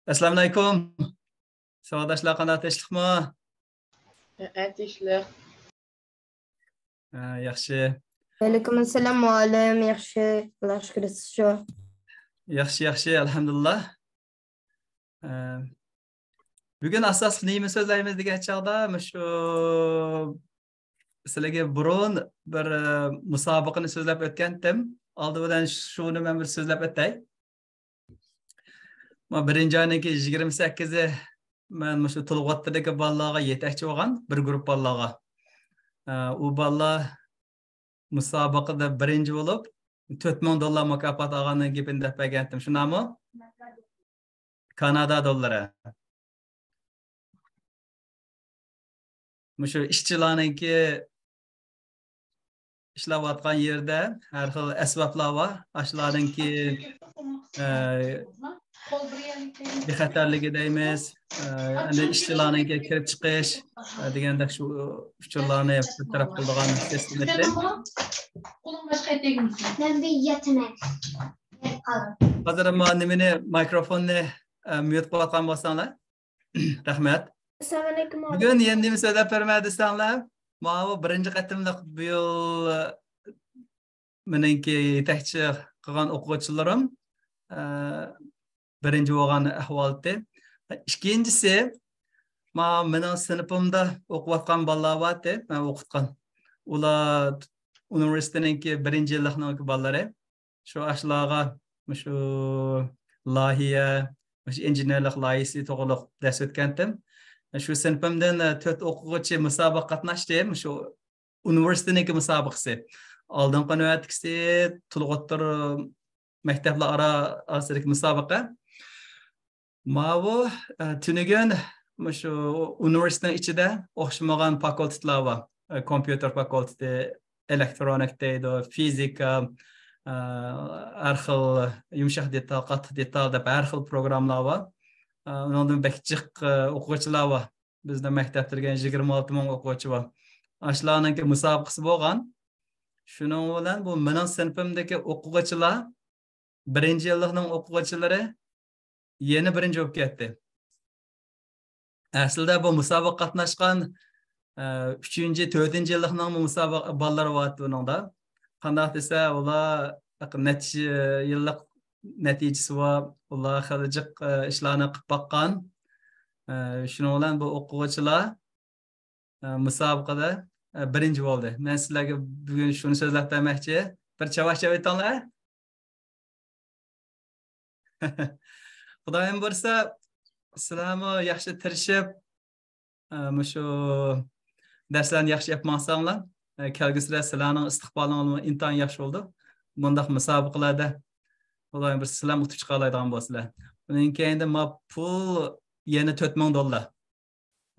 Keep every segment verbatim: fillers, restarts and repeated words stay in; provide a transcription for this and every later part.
ئەسسالامۇئەلەيكۇم. ساۋاقداشلار، قانداق، تىنچلىقمۇ؟ ھە، تىنچلىق. ھە، ياخشى. ۋەئەلەيكۇم ئەسسالام، مۇئەللىم. ياخشى، ئاللاغا شۈكۈر، سىزچۇ؟ ياخشى، ياخشى، ئەلھەمدۇلىللا. ھە، بۈگۈن ئاساسلىق نېمە سۆزلەيمىز دېگەن چاغدا، مۇشۇ سىلەرگە بۇرۇن بىر، ئە، مۇسابىقىنى سۆزلەپ ئۆتكەنتىم. ئالدى بىلەن شۇنى مەن بىر سۆزلەپ ئۆتەي. ما بىرىنچى ئاينىڭكى يىگىرمە سەككىزى مەن مۇشۇ تولۇق ئوتتۇرىدىكى بالىلارغا يېتەكچى بولغان، بىر گۇرۇپپا بالىلارغا. ئە، ئۇ بالىلار مۇسابىقىدە بىرىنچى بولۇپ، تۆت مىڭ دوللار مۇكاپات ئالغاننىڭ گېپىنى دەپ بەرگەنتىم، شۇنداقمۇ؟ كانادا دوللىرى. مۇشۇ ئىشچىلارنىڭكى ئىشلەۋاتقان يېرىدە ھەر خىل ئەسۋابلار بار. ئاشۇلارنىڭكى، ئە، بىخەتەرلىكى دەيمىز، ئە، ئەمدى ئىشچىلارنىڭكى كىرىپ چىقىش، ئە، دېگەندەك شۇ ئۇچۇرلارنى بىر تەرەپ قىلىدىغان سىستېما. مەن بىر ياتىمەن. ھازىر ما نېمىنى، مايكروفوننى، ئە، ميۇت قىلىۋاتقان بولساڭلار. رەھمەت. ئەسسالامۇئەلەيكۇم. بۈگۈن يەنە نېمە سۆزلەپ بېرىمەن دېسەڭلار، ماۋۇ بىرىنچى قېتىملىق بۇ يىل مېنىڭكى يېتەكچى قىلغان ئوقۇغۇچىلىرىم، ئە، بىرىنچى بولغان ئەھۋالىتى. ئىككىنچىسى، ما مېنىڭ سىنىپىمدا ئوقۇۋاتقان بالىلار بارتى، مەن ئوقۇتقان. ئۇلار ئۇنىۋېرسىتېتنىڭكى بىرىنچى يىللىقنىڭكى بالىلىرى. شۇ ئاشۇلارغا مۇشۇ لايىھە، مۇشۇ ئىنژېنېرلىق لايىھىسى توغرۇلۇق دەرس ئۆتكەنتىم. شۇ سىنىپىمدىن، ئە، تۆت ئوقۇغۇچى مۇسابىقىگە قاتناشتى. مۇشۇ ئۇنىۋېرسىتېتنىڭكى مۇسابىقىسى. ئالدىنقى نۆۋەتتىكىسى تولۇق ئوتتۇرا مەكتەپلەر ئارا ئارىسىدىكى مۇسابىقە. ماۋۇ، ئە، تۈنۈگۈن مۇشۇ ئۇنىۋېرسىتېتنىڭ ئىچىدە ئوخشىمىغان فاكۇلتېتلار بار. ئە، كومپيۇتېر فاكۇلتېتى، ئېلېكترونىك دەيدۇ، فىزىكا، ئە، ھەر خىل يۇمشاق دېتال، قاتتىق دېتال دەپ ھەر خىل پروگراممىلار بار. ئە، ئۇنىڭدىن بەك جىق، ئە، ئوقۇغۇچىلار بار. بىزنىڭ مەكتەپتە دېگەن يىگىرمە ئالتە مىڭ ئوقۇغۇچى بار. ئاشۇلارنىڭكى مۇسابىقىسى بولغان. شۇنىڭ بىلەن بۇ مېنىڭ سىنىپىمدىكى ئوقۇغۇچىلار، بىرىنچى يىللىقنىڭ ئوقۇغۇچىلىرى يەنە بىرىنچى بولۇپ كەتتى. ئەسلىدە بۇ مۇسابىقىگە قاتناشقان، ئە، ئۈچىنچى، تۆتىنچى يىللىقنىڭمۇ مۇسابىقە بالىلىرى بارتى بۇنىڭدا. قانداق دېسە، ئۇلار نەچچە يىللىق نەتىجىسى بار، ئۇلار خېلى جىق، ئە، ئىشلارنى قىلىپ باققان. ئە، شۇنىڭ بىلەن بۇ ئوقۇغۇچىلار، ئە، مۇسابىقىدە، ئە، بىرىنچى بولدى. مەن سىلەرگە بۈگۈن شۇنى سۆزلەپ بەرمەكچى. بىر چاۋاك چېلىۋېتىڭلار. خۇدايىم بۇيرۇسا، سىلەرمۇ ياخشى تىرىشىپ، ئە، مۇشۇ دەرسلەرنى ياخشى ئېلىپ ماڭساڭلار، ئە، كەلگۈسىدە سىلەرنىڭ ئىستىقبالىڭلارمۇ ئىنتايىن ياخشى بولىدۇ. بۇنداق مۇسابىقىلەردە خۇدايىم بۇيرۇسا سىلەرمۇ ئۇتۇپ چىقالايدىغان بولىسىلەر. ئۇنىڭ كەينىدە ما پۇل يەنە تۆت مىڭ دوللار.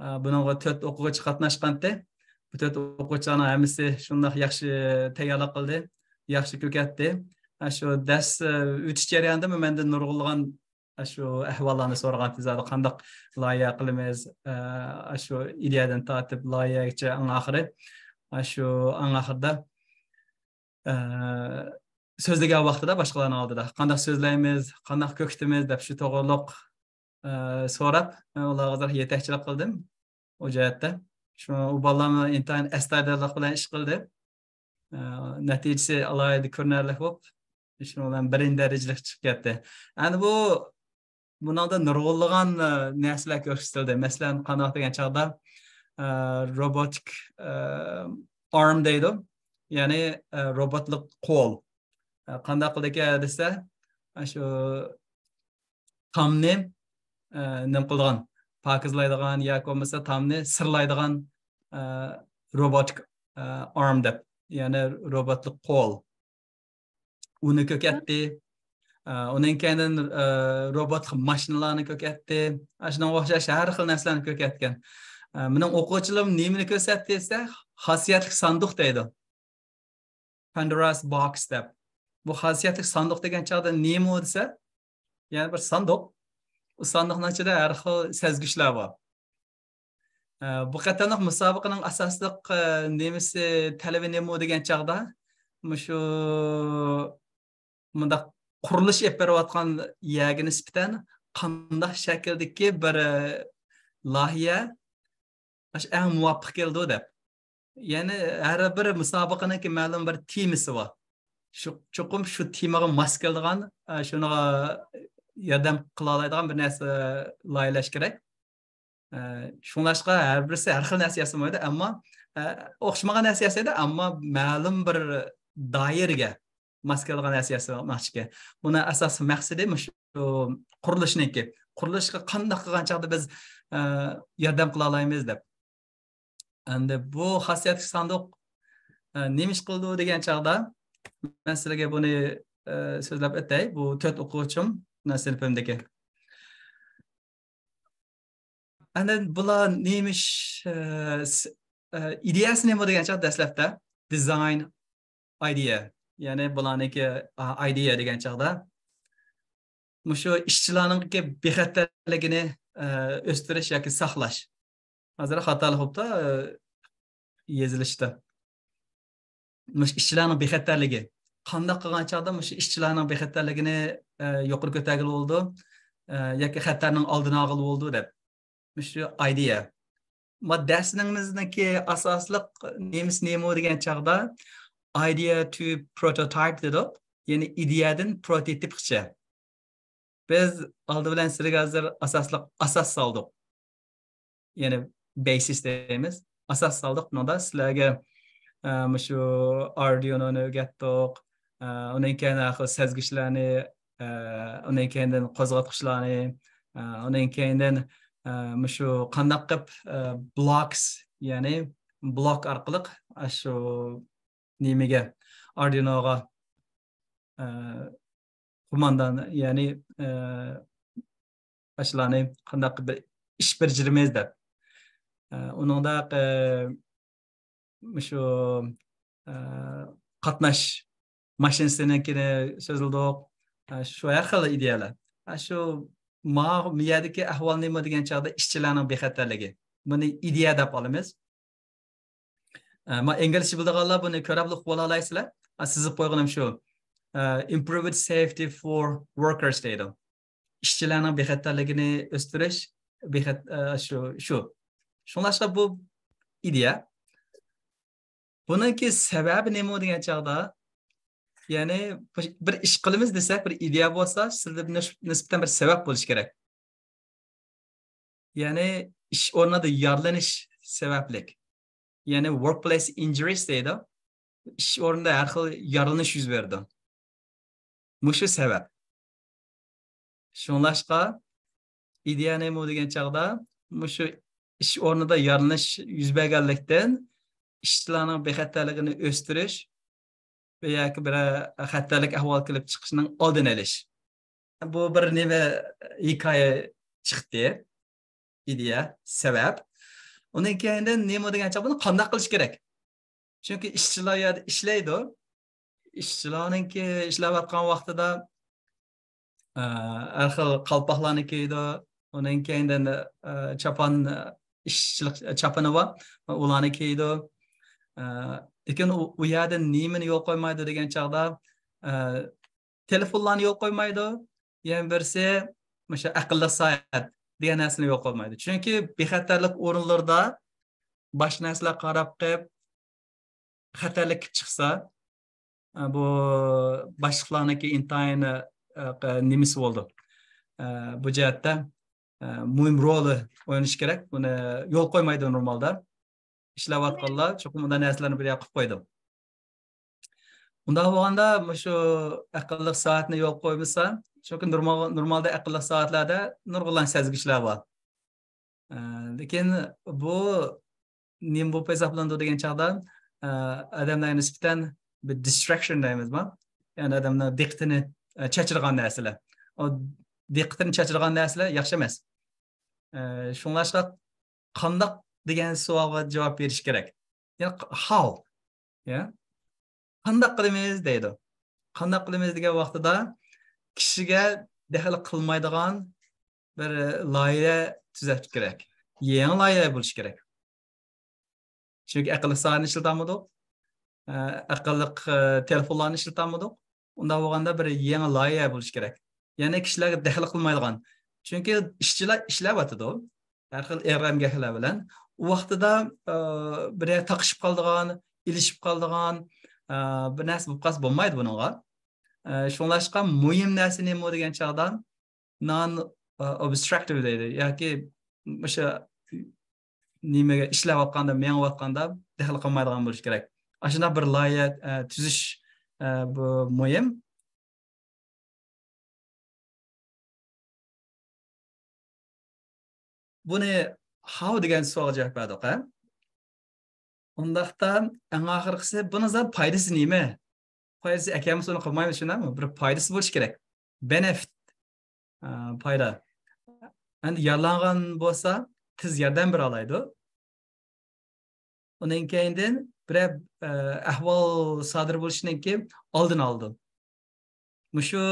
ئە، بۇنىڭغا تۆت ئوقۇغۇچى قاتناشقانتى. بۇ تۆت ئوقۇغۇچىلارنىڭ ھەممىسى شۇنداق ياخشى تەييارلىق قىلدى، ياخشى كۆكەتتى. ئە، شۇ دەرس، ئە، ئۆتۈش جەريانىدا مەندىن نۇرغۇنلىغان، ئە، شۇ ئەھۋاللارنى سورىغانتى زادى، قانداق لايىھە قىلىمىز، ئە، شۇ ئىدىيەدىن تارتىپ لايىھەگىچە ئەڭ ئاخىرى. ئە، شۇ ئەڭ ئاخىرىدا ئە، سۆزلىگەن ۋاقتىدا باشقىلارنىڭ ئالدىدا قانداق سۆزلەيمىز، قانداق كۆكىتىمىز دەپ شۇ توغرۇلۇق، ئە، سوراپ، مەن ئۇلارغا ئازراق يېتەكچىلىك قىلدىم ئۇ جەھەتتە. شۇ، ئۇ بالىلارمۇ ئىنتايىن ئەستايىدىللىق بىلەن ئىش قىلدى. ئە، نەتىجىسى ئالاھىدە كۆرۈنەرلىك بولۇپ، شۇنىڭ بىلەن بىرىنچى دەرىجىلىك چىقىپ كەتتى. ئەمدى بۇ بۇنىڭدا نۇرغۇنلىغان، ئە، نەرسىلەر كۆرسىتىلدى. مەسىلەن، قانداق دېگەن چاغدا، ئە، روبوتىك، ئە، ئارم دەيدۇ. يەنى، ئە، روبوتلۇق قول. ئە، قانداق قىلىدىكەن دېسە، ئە، شۇ تامنى، ئە، نېمە قىلىدىغان، پاكىزلايدىغان ياكى بولمىسا تامنى سىرلايدىغان، ئە، روبوتىك، ئە، ئارم دەپ. يەنى روبوتلۇق قول. ئۇنى كۆكەتتى. ئە، ئۇنىڭ كەينىدىن، ئە، روبوتلۇق ماشىنىلارنى كۆكەتتى. ئە، شۇنىڭغا ئوخشاش ھەر خىل نەرسىلەرنى كۆكەتكەن. ئە، مېنىڭ ئوقۇغۇچىلىرىم نېمىنى كۆرسەتتى دېسە، خاسىيەتلىك ساندۇق دەيدۇ. Pandora's Box دەپ. بۇ خاسىيەتلىك ساندۇق دېگەن چاغدا نېمە ئۇ دېسە، يەنى بىر ساندۇق. ئۇ ساندۇقنىڭ ئىچىدە ھەر خىل سەزگۈچلەر بار. ئە، بۇ قېتىملىق مۇسابىقىنىڭ ئاساسلىق، ئە، نېمىسى، تەلىپى نېمە دېگەن چاغدا، مۇشۇ مۇنداق قۇرۇلۇش ئېلىپ بېرىۋاتقان يەرگە نىسبەتەن قانداق شەكىلدىكى بىر، ئە، لايىھە ئاشۇ ئەڭ مۇۋاپىق كېلىدۇ دەپ. يەنى ھەر بىر مۇسابىقىنىڭكى مەلۇم بىر تېمىسى بار. شۇ، چوقۇم شۇ تېمىغا ماس كېلىدىغان، ئە، شۇنىڭغا ياردەم قىلالايدىغان بىر نەرسە لايىھەلەش كېرەك. ئە، شۇڭلاشقا ھەر بىرسى ھەر خىل نەرسە ياسىمايدۇ، ئەمما، ئە، ئوخشىمىغان نەرسە ياسايدۇ، ئەمما مەلۇم بىر دائىرىگە ماس كېلىدىغان نەرسە ياسىماقچىكەن. بۇنىڭ ئاساسىي مەقسىتى مۇشۇ قۇرۇلۇشنىڭكى. قۇرۇلۇشقا قانداق قىلغان چاغدا بىز، ئە، ياردەم قىلالايمىز دەپ. ئەمدى بۇ خاسىيەتلىك ساندۇق، ئە، نېمە ئىش قىلىدۇ دېگەن چاغدا، مەن سىلەرگە بۇنى، ئە، سۆزلەپ ئۆتەي. بۇ تۆت ئوقۇغۇچىم، مېنىڭ سىنىپىمدىكى. ئەنە بۇلار نېمە ئىش، ئە، س-، ئە، ئىدىيەسى نېمە دېگەن چاغدا دەسلەپتە؟ دىزاين، ئايدىيە. يەنى بۇلارنىڭكى، ئا، ئايدىيە دېگەن چاغدا مۇشۇ ئىشچىلارنىڭكى بىخەتەرلىكىنى، ئە، ئۆستۈرۈش ياكى ساقلاش. ھازىر خاتالىق بوپتۇ، ئە، يېزىلىشتا. مۇشۇ ئىشچىلارنىڭ بىخەتەرلىكى. قانداق قىلغان چاغدا مۇشۇ ئىشچىلارنىڭ بىخەتەرلىكىنى، ئە، يۇقىرى كۆتەرگىلى بولىدۇ، ئە، ياكى خەتەرنىڭ ئالدىنى ئالغىلى بولىدۇ دەپ. مۇشۇ ئايدىيە. ما دەرسىمىزنىڭكى ئاساسلىق نېمىسى نېمە دېگەن چاغدا، ئايدىيە تۇ پروتوتايپ دېدۇق. يەنى ئىدىيەدىن پروتوتىپقىچە. بىز ئالدى بىلەن سىلەرگە ھازىر ئاساسلىق ئاساس سالدۇق. يەنى بەيسىس دەيمىز. ئاساس سالدۇق. بۇنىڭدا سىلەرگە، ئە، مۇشۇ ئاردۇينونى ئۆگەتتۇق. ئە، ئۇنىڭ كېيىن ھەر خىل سەزگۈچلەرنى، ئە، ئۇنىڭ كېيىندىن قوزغاتقۇچلارنى، ئە، ئۇنىڭ كېيىندىن، ئە، مۇشۇ قانداق قىلىپ، ئە، بلوكس، يەنى بلوك ئارقىلىق ئاشۇ نېمىگە، ئاردۇينوغا، ئە، قوماندان، يەنى، ئە، ئاشۇلارنى قانداق بىر ئىش بېجىرىمىز دەپ. ئە، ئۇنىڭدا، ئە، مۇشۇ، ئە، قاتناش ماشىنىسىنىڭكىنى سۆزلىدۇق. ئە، شۇ ھەر خىل ئىدىيەلەر. ئە، شۇ ما-، مۇ يەردىكى ئەھۋال نېمە دېگەن چاغدا ئىشچىلارنىڭ بىخەتەرلىكى. بۇنى ئىدىيە دەپ ئالىمىز. ئە، ما ئىنگلىزچە بىلىدىغانلار بۇنى كۆرەپلا ئۇقۇپ ئالالايسىلەر. ئە، سىزىپ قويغىنىم شۇ. ئە، improved safety for workers دەيدۇ. ئىشچىلارنىڭ بىخەتەرلىكىنى ئۆستۈرۈش، بىخەت-، ئە، شۇ، شۇ. شۇڭلاشقا بۇ ئىدىيە. بۇنىڭكى سەۋەبى نېمە دېگەن چاغدا، يەنى بىر، بىر ئىش قىلىمىز دېسەك، بىر ئىدىيە بولسا، سىزدە نىس-، نىسبەتەن بىر سەۋەب بولۇشى كېرەك. يەنى ئىش ئورنىدا يارىلىنىش سەۋەبلىك. يەنى workplace injuries دەيدۇ. ئىش ئورنىدا ھەر خىل يارىلىنىش يۈز بېرىدۇ. مۇشۇ سەۋەب. شۇڭلاشقا ئىدىيە نېمە دېگەن چاغدا مۇشۇ ئىش ئورنىدا يارىلىنىش يۈز بەرگەنلىكتىن ئىشچىلارنىڭ بىخەتەرلىكىنى ئۆستۈرۈش ۋە ياكى بىر خەتەرلىك ئەھۋال كېلىپ چىقىشنىڭ ئالدىنى ئېلىش. بۇ بىر نېمە ھېكايە چىقتى. ئىدىيە، سەۋەب. ئۇنىڭ كەينىدىن نېمە دېگەن چاغدا بۇنى قانداق قىلىش كېرەك؟ چۈنكى ئىشچىلار يەردە ئىشلەيدۇ. ئىشچىلارنىڭكى ئىشلەۋاتقان ۋاقتىدا، ئە، ھەر خىل قالپاقلارنى كىيىدۇ. ئۇنىڭ كەينىدىن، ئە، چاپان، ئىشچىلىق چاپىنى بار. ئۇلارنى كىيىدۇ. ئە، لېكىن ئۇ، ئۇ يەردە نېمىنى يول قويمايدۇ دېگەن چاغدا، ئە، تېلېفونلارنى يول قويمايدۇ. يەنە بىرسى مۇشۇ ئەقىللىق سائەت دېگەن نەرسىنى يول قويمايدۇ. چۈنكى بىخەتەرلىك ئورۇنلىرىدا باشقا نەرسىلەر قاراپ قېلىپ، خەتەرلىك كېلىپ چىقسا، ئە، بۇ باشلىقلارنىڭكى ئىنتايىن، ئە، نېمىسى بولىدۇ. ئە، بۇ جەھەتتە، ئە، مۇھىم رولى ئوينىشى كېرەك. بۇنى يول قويمايدۇ نورمالدا. ئىشلەۋاتقانلار چوقۇم ئۇنداق نەرسىلەرنى بىر يەرگە قىلىپ قويىدۇ. ئۇنداق بولغاندا مۇشۇ ئەقىللىق سائەتنى يول قويمىسا، چۈنكى نورمال، نورمالدا ئەقىللىق سائەتلەردە نۇرغۇنلىغان سەزگۈچلەر بار. ئە، لېكىن بۇ نېمە بولۇپ ھېسابلىنىدۇ دېگەن چاغدا، ئە، ئادەملەرگە نىسبەتەن بىر دىستراكشن دەيمىزمۇ؟ يەنى ئادەمنىڭ دىققىتىنى، ئە، چاچرىغان نەرسىلەر. ئۇ دىققىتىنى چاچرىغان نەرسىلەر ياخشى ئەمەس. ئە، شۇڭلاشقا قانداق دېگەن سوئالغا جاۋاب بېرىش كېرەك. يەنى ق-، how؟ يا؟ قانداق قىلىمىز دەيدۇ. قانداق قىلىمىز دېگەن ۋاقتىدا كىشىگە دەخلى قىلمايدىغان بىر لايىھە تۈزەش كېرەك. يېڭى لايىھە بولۇشى كېرەك. چۈنكى ئەقىللىق سائەتنى ئىشلىتەلمىدۇق. ئە، ئەقىللىق، ئە، تېلېفونلارنى ئىشلىتەلمىدۇق. ئۇنداق بولغاندا بىر يېڭى لايىھە بولۇشى كېرەك. يەنى كىشىلەرگە دەخلى قىلمايدىغان، چۈنكى ئىشچىلار ئىشلەۋاتىدۇ، ھەر خىل ئېغىر ئەمگەكلەر بىلەن. ئۇ ۋاقتىدا، ئە، بىرەر تاقىشىپ قالىدىغان، ئېلىشىپ قالىدىغان، ئە، بىر نەرسە بولۇپ قالسا بولمايدۇ بۇنىڭغا. ئە، شۇڭلاشقا مۇھىم نەرسە نېمە دېگەن چاغدا، non، ئە، obstructive دەيدۇ. ياكى مۇشۇ نېمىگە ئىشلەۋاتقاندا، مېڭىۋاتقاندا دەخلى قىلمايدىغان بولۇش كېرەك. ئاشۇنداق بىر لايىھە، ئە، تۈزۈش، ئە، بۇ مۇھىم. بۇنى how دېگەن سوئالغا جاۋاب بەردۇق، ھە؟ ئۇنداقتا ئەڭ ئاخىرقىسى، بۇنىڭ زادى پايدىسى نېمە؟ پايدىسى ئەكەلمىسە ئۇنى قىلمايمىز، شۇنداقمۇ؟ بىر پايدىسى بولۇشى كېرەك. Benefit، ئە، پايدا. ئەمدى يارىلانغان بولسا تېز ياردەم بېرەلەيدۇ. ئۇنىڭ كەينىدىن بىرەر، ئە، ئەھۋال سادىر بولۇشىنىڭكى ئالدىنى ئالىدۇ. مۇشۇ،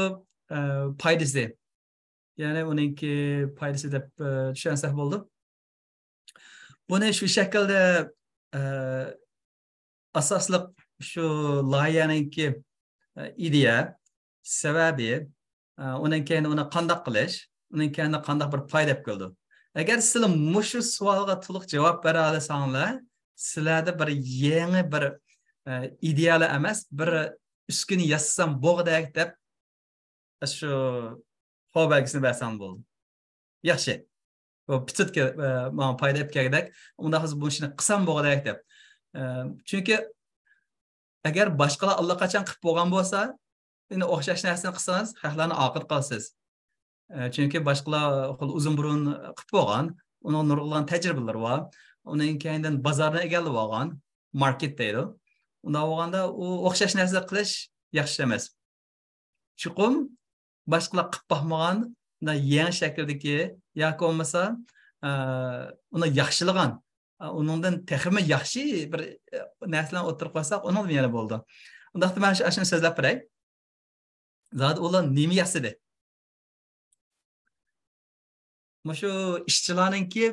ئە، پايدىسى. يەنى ئۇنىڭكى پايدىسى دەپ، ئە، چۈشەنسەك بولىدۇ. بۇنى شۇ شەكىلدە، ئە، ئاساسلىق شۇ لايىھەنىڭكى، ئە، ئىدىيە، سەۋەبى، ئە، ئۇنىڭ كەينىدە ئۇنى قانداق قىلىش، ئۇنىڭ كەينىدە قانداق بىر پايدا ئېلىپ كېلىدۇ. ئەگەر سىلەر مۇشۇ سوئالغا تولۇق جاۋاب بېرەلىسەڭلار، سىلەردە بىر يېڭى بىر، ئە، ئىدىيەلا ئەمەس، بىر ئۈسكۈنە ياسىسام بوغدەك دەپ، شۇ خو بەلگىسىنى بەرسەڭ بولدى. ياخشى. بۇ پىتىتكە، ئە، ماڭا پايدا ئېلىپ كەلگۈدەك. ئۇنداق بولسا بۇ ئىشنى قىلسام بوغدەك دەپ. ئە، چۈنكى ئەگەر باشقىلار ئاللىقاچان قىلىپ بولغان بولسا، يەنە ئوخشاش نەرسىنى قىلسىڭىز، خەقلەرنى ئاغرىتىپ قالىسىز. ئە، چۈنكى باشقىلار خېلى ئۇزۇن بۇرۇن قىلىپ بولغان، ئۇنىڭ نۇرغۇنلىغان تەجرىبىلىرى بار. ئۇنىڭ كەينىدىن بازارنى ئىگىلەپ ئالغان، ماركېت دەيدۇ. ئۇنداق بولغاندا ئۇ ئوخشاش نەرسە قىلىش ياخشى ئەمەس. چوقۇم باشقىلار قىلىپ باقمىغان، مۇنداق يېڭى شەكىلدىكى ياكى بولمىسا، ئە، ئۇنى ياخشىلىغان، ئە، ئۇنىڭدىن تېخىمۇ ياخشى بىر، ئە، نەرسىلەرنى ئوتتۇرىغا قويساق، ئۇنىڭدىن يەنە بولىدۇ. ئۇنداقتا مەن شۇ، ئاشۇنى سۆزلەپ بېرەي. زادى ئۇلار نېمە ياسىدى؟ مۇشۇ ئىشچىلارنىڭكى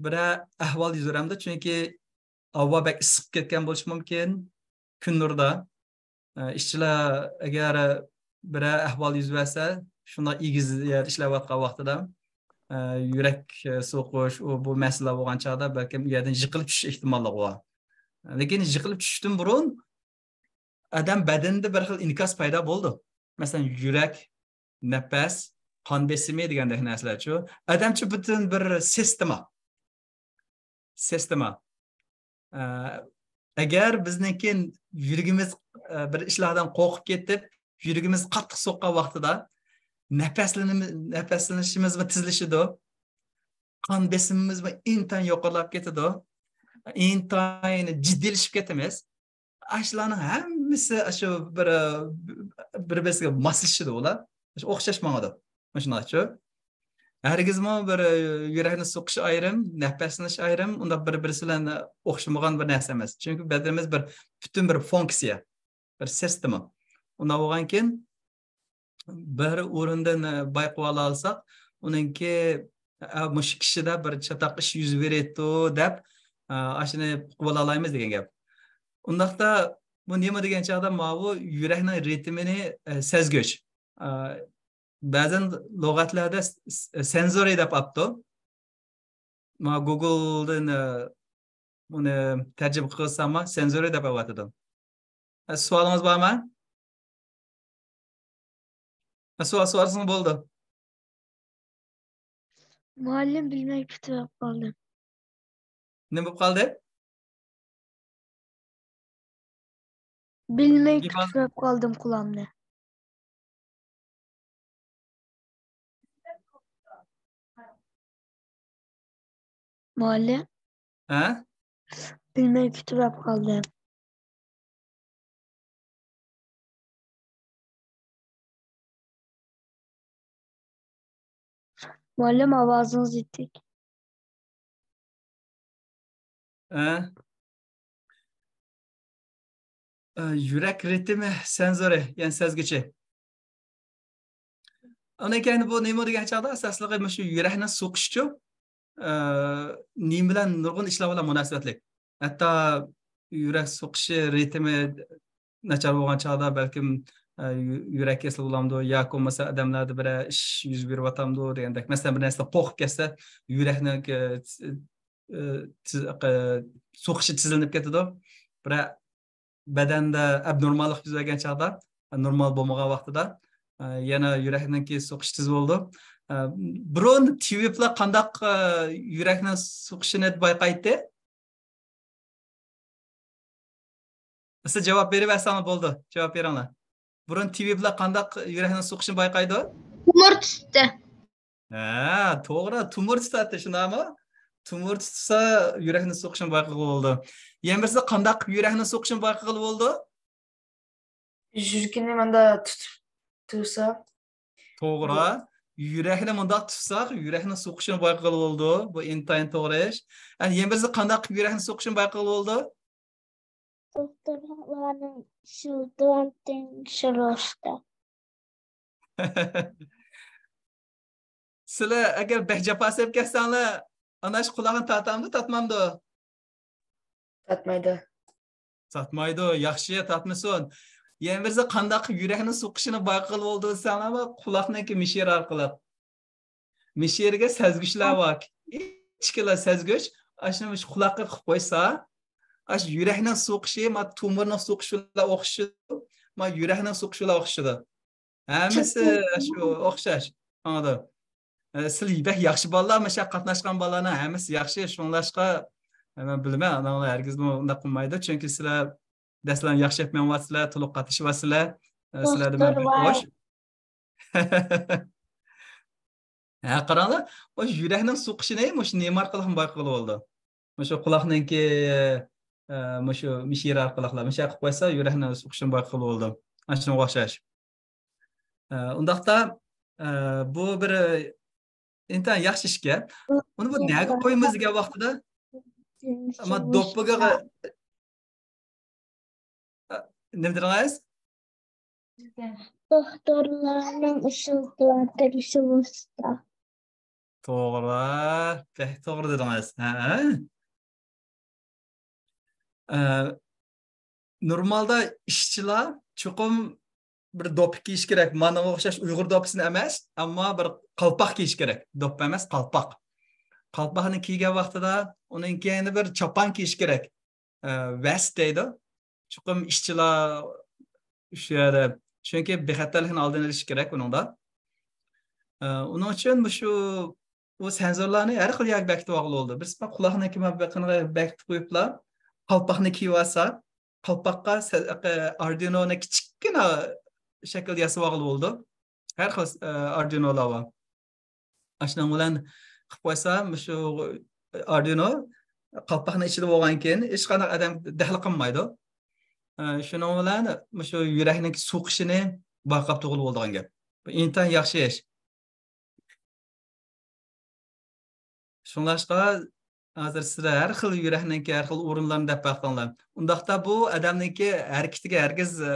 بىرەر ئەھۋال يۈز بېرەمدۇ، چۈنكى ھاۋا بەك ئىسسىپ كەتكەن بولۇشى مۇمكىن، كۈن نۇرىدا. ئە، ئىشچىلار ئەگەر بىرەر ئەھۋال يۈز بەرسە، شۇنداق ئېگىز يەردە ئىشلەۋاتقان ۋاقتىدا، ئە، يۈرەك، ئە، سوقۇش، ئۇ، بۇ مەسىلىلەر بولغان چاغدا بەلكىم ئۇ يەردىن يىقىلىپ چۈشۈش ئېھتىماللىقى بار. لېكىن يىقىلىپ چۈشۈشتىن بۇرۇن ئادەم بەدىنىدە بىر خىل ئىنكاس پەيدا بولىدۇ. مەسىلەن، يۈرەك، نەپەس، قان بېسىمى دېگەندەك نەرسىلەرچۇ. ئادەمچۇ پۈتۈن بىر سىستېما. سىستېما. ئە، ئەگەر بىزنىڭكى يۈرىكىمىز، ئە، بىر ئىشلاردىن قورقۇپ كېتىپ، يۈرىكىمىز قاتتىق سوققان ۋاقتىدا نەپەسلىنىمىز-، نەپەسلىنىشىمىزمۇ تېزلىشىدۇ. قان بېسىمىمىزمۇ ئىنتايىن يۇقىرىلاپ كېتىدۇ. ئىنتايىن جىددىيلىشىپ كېتىمىز. ئاشۇلارنىڭ ھەممىسى شۇ بىر، بىر-بىرسىگە ماسلىشىدۇ ئۇلار. شۇ ئوخشاش ماڭىدۇ. مۇشۇنداقچۇ. ھەرگىزمۇ بىر يۈرەكنى سوقۇش ئايرىم، نەپەسلىنىش ئايرىم، ئۇنداق بىر-بىرسى بىلەن ئوخشىمىغان بىر نەرسە ئەمەس. چۈنكى بەدىنىمىز بىر پۈتۈن بىر فۇنكسىيە، بىر سىستېما. ئۇنداق بولغانكىن، بىر ئورۇندىن بايقىۋالالىساق، ئۇنىڭكى، ئە، مۇشۇ كىشىدە بىر چاتاق ئىش يۈز بېرىدۇ دەپ، ئە، ئاشۇنى ئۇقۇۋالالايمىز دېگەن گەپ. ئۇنداقتا بۇ نېمە دېگەن چاغدا ماۋۇ يۈرەكنىڭ رىتىمىنى، ئە، سەزگۈچ. ئە، بەزەن لۇغەتلەردە س-، س-، سەنزورى دەپ ئاپتۇ. ما گوگلدىن، ئە، بۇنى تەرجىمە قىلسامما، سەنزورى دەپ ئەۋاتىدۇ. ئە، سوئالىڭىز بارمۇ؟ ئە، سوئال سورىسىڭىز بولىدۇ. مۇئەللىم، بىلمەي كۈتۈۋەپ قالدىم. نېمە بولۇپ قالدى؟ بىلمەي كۈتۈۋەپ قالدىم قۇلامنى. مۇئەللىم. ھە؟ بىلمەي كۈتۈۋەپ قالدىم. مۇئەللىم، ئاۋازىڭىز يېتىك. ھە؟ ئە، يۈرەك رىتىمى سەنزورى، يەنى سەزگۈچى. ئۇنىڭ كەينى بۇ نېمە دېگەن چاغدا ئاساسلىقى مۇشۇ يۈرەكنىڭ سوقۇشىچۇ، ئە، نېمە بىلەن، نۇرغۇن ئىشلار بىلەن مۇناسىۋەتلىك. ھەتتا يۈرەك سوقۇشى رىتىمى ناچار بولغان چاغدا بەلكىم، ئە، يۈ-، يۈرەك كېسىلى بولامدۇ ياكى بولمىسا ئادەملەردە بىرەر ئىش يۈز بېرىۋاتامدۇ دېگەندەك. مەسىلەن، بىر نەرسىدىن قورقۇپ كەتسە، يۈرەكنىڭ، ئە، ئە، تىز-، ئە، سوقۇشى تېزلىنىپ كېتىدۇ. بىرەر بەدەندە ئابنورماللىق يۈز بەرگەن چاغدا، نورمال بولمىغان ۋاقتىدا، ئە، يەنە يۈرەكنىڭكى سوقۇشى تېز بولىدۇ. ئە، بۇرۇن تېۋىپلار قانداق، ئە، يۈرەكنىڭ سوقۇشىنى بايقايتتى؟ سىز جاۋاب بېرىۋەرسەڭلار بولدى. جاۋاب بېرىڭلار. بۇرۇن تېۋىپلار قانداق يۈرەكنىڭ سوقۇشىنى بايقايدۇ؟ تومۇر تۇتتى. ھە، توغرا، تومۇر تۇتاتتى، شۇنداقمۇ؟ تومۇر تۇتسا، يۈرەكنىڭ سوقۇشىنى بايقىغىلى بولىدۇ. يەنە بىرسى، قانداق يۈرەكنىڭ سوقۇشىنى بايقىغىلى بولىدۇ؟ يۈرىكىنى مۇنداق تۇتۇپ تۇرسا. توغرا. يۈرەكنى مۇنداق تۇتساق، يۈرەكنىڭ سوقۇشىنى بايقىغىلى بولىدۇ. بۇ ئىنتايىن توغرا ئىش. ئەنە يەنە بىرسى، قانداق يۈرەكنىڭ سوقۇشىنى بايقىغىلى بولىدۇ؟ دوختۇرلارنىڭ ئىشلىتىۋاتقان تەكشۈرۈشتە. سىلەر ئەگەر بەك جاپا سېلىپ كەتسەڭلار، ئاناش قۇلاقنى تارتامدۇ، تارتمامدۇ؟ تارتمايدۇ. تارتمايدۇ، ياخشى، تارتمىسۇن. يەنە بىرسى، قانداق يۈرەكنىڭ سوقۇشىنى بايقىغىلى بولىدۇ دېسەڭلار، قۇلاقنىڭكى مىشىرى ئارقىلىق. مىشىرىگە سەزگۈچلەر بار. ئىچكىلا سەزگۈچ، ئاشۇنى مۇشۇ قۇلاققا قىلىپ قويسا، ئاشۇ يۈرەكنىڭ سوقۇشى، ما تومۇرنىڭ سوقۇشى بىلەن ئوخشىشىدۇ، ما يۈرەكنىڭ سوقۇشى بىلەن ئوخشىشىدۇ. ھەممىسى شۇ ئوخشاش. ئاڭلىدىم. ئە، سىلەر بەك ياخشى بالىلار، مۇشۇ قاتناشقان بالىلارنىڭ ھەممىسى ياخشى، شۇڭلاشقا، ئە، مەن بىلىمەن، ئاناڭلار ھەرگىزمۇ ئۇنداق قىلمايدۇ، چۈنكى سىلەر دەرسلەرنى ياخشى ئېلىپ مېڭىۋاتىسىلەر، تولۇق قاتنىشىۋاتىسىلەر، ئە، سىلەردە مەن بەك خوش. ھە، قاراڭلار، مۇشۇ يۈرەكنىڭ سوقۇشىنى مۇشۇ نېمە ئارقىلىق بايقىغىلى بولىدۇ؟ مۇشۇ قۇلاقنىڭكى، ئە، مۇشۇ مىشىرى ئارقىلىقلا، مۇشۇ يەرگە قويۇپ قويسا، يۈرەكنىڭ سوقۇشىنى بايقىغىلى بولىدۇ. ئاشۇنىڭغا ئوخشاش. ئە، ئۇنداقتا، ئە، بۇ بىر ئىنتايىن ياخشى ئىشكەن. ئۇنى بۇ نەگە قويىمىز دېگەن ۋاقتىدا، ئەمما دوپپىغا، ئە، نېمە دېدىڭىز؟ دوختۇرلارنىڭ ئىشلىتىۋاتقان تەكشۈرۈشتە. توغرا، بەك توغرا دېدىڭىز. ھە. ئە، نورمالدا ئىشچىلار چوقۇم بىر دوپپا كىيىش كېرەك. مانىڭغا ئوخشاش ئۇيغۇر دوپپىسىنى ئەمەس، ئەمما بىر قالپاق كىيىش كېرەك. دوپپا ئەمەس، قالپاق. قالپاقنى كىيگەن ۋاقتىدا ئۇنىڭ كەينىدە بىر چاپان كىيىش كېرەك. ئە، ۋەست دەيدۇ. چوقۇم ئىشچىلار شۇ يەردە. چۈنكى بىخەتەرلىكنىڭ ئالدىنى ئېلىش كېرەك ئۇنىڭدا. ئە، ئۇنىڭ ئۈچۈن مۇشۇ، بۇ سەنزورلارنى ھەر خىل يەرگە بېكىتىۋالغىلى بولىدۇ. بىرسى قۇلاقنىڭكى بېقىنىغا بېكىتىپ قويۇپلا، قالپاقنى كىيىۋالسا، قالپاققا سە-، ئە، ئاردۇينونى كىچىككىنە شەكىلدە ياسىۋالغىلى بولىدۇ. ھەر خىل، ئە، ئاردۇينولار بار. ئاشۇنىڭ بىلەن قىلىپ قويسا، مۇشۇ ئاردۇينو قالپاقنىڭ ئىچىدە بولغان كېيىن، ھېچقانداق ئادەم دەخلى قىلمايدۇ. ئە، شۇنىڭ بىلەن مۇشۇ يۈرەكنىڭ سوقۇشىنى بايقاپ تۇرغىلى بولىدىغان گەپ. بۇ ئىنتايىن ياخشى ئىش. شۇڭلاشقا، ھازىر سىلەر ھەر خىل يۈرەكنىڭكى ھەر خىل ئورۇنلارنى دەپ باقتىڭلار. ئۇنداقتا بۇ ئادەمنىڭكى ھەرىكىتىگە ھەرگىز، ئە،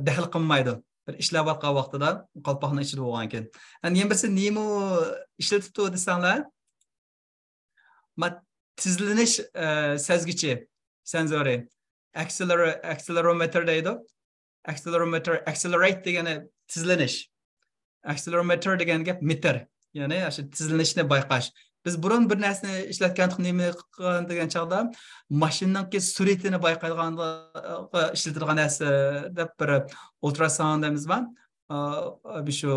دەخلى قىلمايدۇ. بىر ئىشلەۋاتقان ۋاقتىدا قالپاقنىڭ ئىچىدە بولغانكەن. ئەمدى يەنە بىرسى نېمە ئىشلىتىپتۇ دېسەڭلار، ما-، تېزلىنىش، ئە، سەزگۈچى، سەنزورى. ئەكسېلېرو-، ئەكسېلېرومېتىر دەيدۇ. ئەكسېلېرومېتىر، ئەكسېلېرەيت دېگەنى تېزلىنىش. ئەكسېلېرومېتىر دېگەن گەپ مېتىر. يەنى ئاشۇ تېزلىنىشنى بايقاش. بىز بۇرۇن بىر نەرسىنى ئىشلەتكەنتۇق، نېمە قىلغان دېگەن چاغدا، ماشىنىنىڭكى سۈرئىتىنى بايقايدىغانغا ئىشلىتىدىغان نەرسە دەپ بىر ئۇلتراساوندىمىز بار. ئا، شۇ،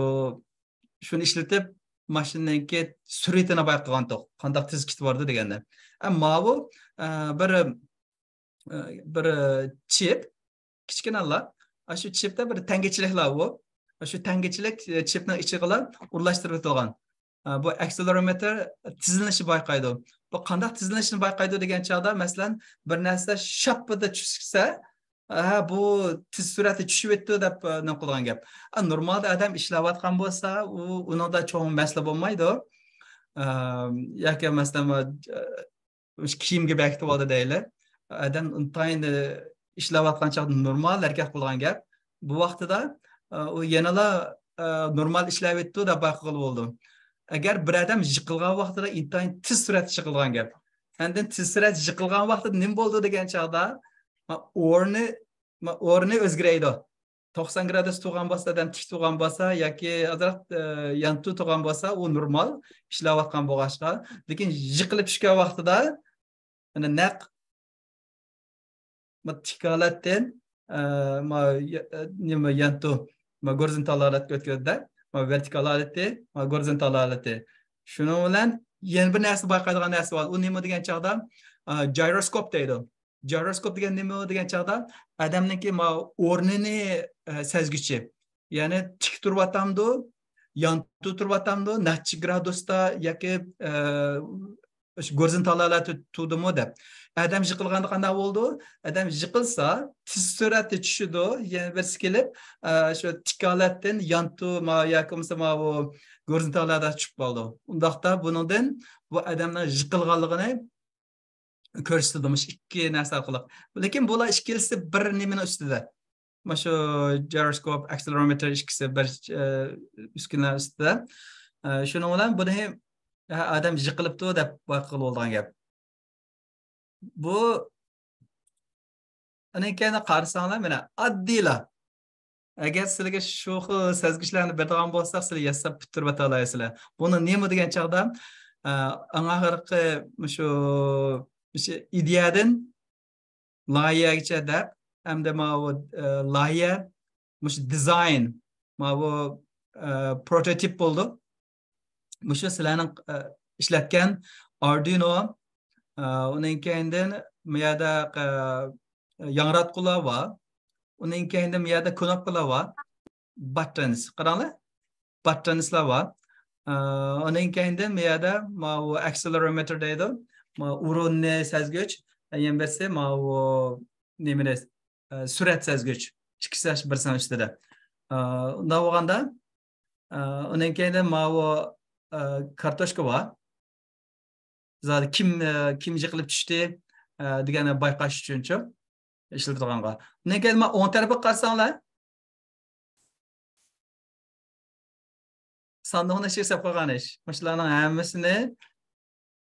شۇنى ئىشلىتىپ، ماشىنىنىڭكى سۈرئىتىنى بايقىغانتۇق. قانداق تېز كېتىۋاتىدۇ دېگەندە. ئە، ماۋۇ، ئە، بىر بىر چىپ، كىچىككىنىلا، شۇ چىپتا بىر تەڭگىچىلىكلار بۇ. شۇ تەڭگىچىلىك چىپنىڭ ئىچىگىلا ئورۇنلاشتۇرۇپ ئېتىلغان. بۇ ئەكسېلېرومېتىر تېزلىنىشنى بايقايدۇ. بۇ قانداق تېزلىنىشنى بايقايدۇ دېگەن چاغدا، مەسىلەن، بىر نەرسە شاپپىدە چۈشسە، ھە، بۇ تېز سۈرئەتتە چۈشۈۋېتىدۇ دەپ، نېمە قىلىدىغان گەپ. نورمالدا ئادەم ئىشلەۋاتقان بولسا، ئۇ، ئۇنىڭدا چوڭ مەسىلە بولمايدۇ. ياكى، مەسىلەن، مۇشۇ كىيىمگە بېكىتىۋالدى دەيلى. ئادەم ئىنتايىن، ئىشلەۋاتقان چاغدا نورمال ھەرىكەت قىلىدىغان گەپ. بۇ ۋاقتىدا، ئۇ يەنىلا، نورمال ئىشلەۋېتىدۇ دەپ بايقىغىلى بولىدۇ. ئەگەر بىر ئادەم يىقىلغان ۋاقتىدا ئىنتايىن تېز سۈرئەتتە يىقىلغان گەپ. ئاندىن تېز سۈرئەتتە يىقىلغان ۋاقتىدا نېمە بولىدۇ دېگەن چاغدا، ئورنى، ئورنى ئۆزگىرەيدۇ. توقسان گرادۇس تۇرغان بولسا، ئادەم تىك تۇرغان بولسا ياكى ئازراق، ئە، يانتۇ تۇرغان بولسا، ئۇ نورمال ئىشلەۋاتقان بولغاچقا. لېكىن يىقىلىپ چۈشكەن ۋاقتىدا، يەنى نەق ما تىك ھالەتتىن، ئە، ما يا-، نېمە، يانتۇ، ما گورىزونتال ھالەتكە ئۆتكەندە، ما ۋېرتىكال ھالىتى، ما گورىزونتال ھالىتى. شۇنىڭ بىلەن يەنە بىر نەرسە بايقايدىغان نەرسە بار. ئۇ نېمە دېگەن چاغدا، ئە، گىروسكوپ دەيدۇ. گىروسكوپ دېگەن نېمە دېگەن چاغدا، ئادەمنىڭكى ما ئورنىنى، ئە، سەزگۈچى. يەنى تىك تۇرۇۋاتامدۇ، يانتۇ تۇرۇۋاتامدۇ، نەچچە گرادۇستا ياكى، ئە، شۇ گورىزونتال ھالەتتە تۇردىمۇ دەپ. ئادەم يىقىلغاندا قانداق بولىدۇ؟ ئادەم يىقىلسا، تېز سۈرئەتتە چۈشىدۇ، يەنە بىرسى كېلىپ، ئە، شۇ تىك ھالەتتىن يانتۇ ما ياكى بولمىسا ما بۇ گورىزونتال ھالەتتە چۈشۈپ قالىدۇ. ئۇنداقتا بۇنىڭدىن بۇ ئادەمنىڭ يىقىلغانلىقىنى كۆرسىتىدۇ مۇشۇ ئىككى نەرسە ئارقىلىق. لېكىن بۇلار ئىككىلىسى بىر نېمىنىڭ ئۈستىدە. مۇشۇ گىروسكوپ، ئاكسېلېرومېتىر ئىككىسى بىر، ئە، ئۈسكۈنىلەر ئۈستىدە. ئە، شۇنىڭ بىلەن بۇنى، ھە، ئادەم يىقىلىپتۇ دەپ بايقىغىلى بولىدىغان گەپ. بۇ، ئۇنىڭ كەينىدىن قارىساڭلار، مانا ئاددىيلا. ئەگەر سىلەرگە شۇ خىل سەزگۈچلەرنى بېرىدىغان بولساق، سىلەر ياساپ پۈتتۈرۈۋېتەلەيسىلەر. بۇنى نېمە دېگەن چاغدا، ئە، ئەڭ ئاخىرقى مۇشۇ، مۇشۇ ئىدىيەدىن لايىھەگىچە دەپ، ھەمدە ماۋۇ، ئە، لايىھە مۇشۇ دىزاين، ماۋۇ، ئە، پروتوتىپ بولىدۇ. مۇشۇ سىلەرنىڭ، ئە، ئىشلەتكەن ئاردۇينو، ئە، ئۇنىڭ كەينىدىن بۇ يەردە، ئە، ياڭراتقۇلار بار. ئۇنىڭ كەينىدىن بۇ يەردە كنوپكىلار بار. باتتونز، قاراڭلار. باتتونزلار بار. ئە، ئۇنىڭ كەينىدىن بۇ يەردە ماۋۇ ئاكسېلېرومېتىر دەيدۇ. ماۋۇ ئورۇننى سەزگۈچ. يەنە بىرسى ماۋۇ نېمىنى، ئە، سۈرئەت سەزگۈچ. ئىككىسى بىرسىنىڭ ئۈستىدە. ئە، ئۇنداق بولغاندا، ئە، ئۇنىڭ كەينىدە ماۋۇ، ئە، كارتوچكا بار. زادى كىم، ئە، كىم يىقىلىپ چۈشتى، ئە، دېگەننى بايقاش ئۈچۈنچۇ ئىشلىتىدىغانغا. ئۇنىڭ كەينىدە مانا ئوڭ تەرەپكە قارىساڭلار، ساندۇقنىڭ ئىچىگە سېلىپ قويغان ئىش. مۇشۇلارنىڭ ھەممىسىنى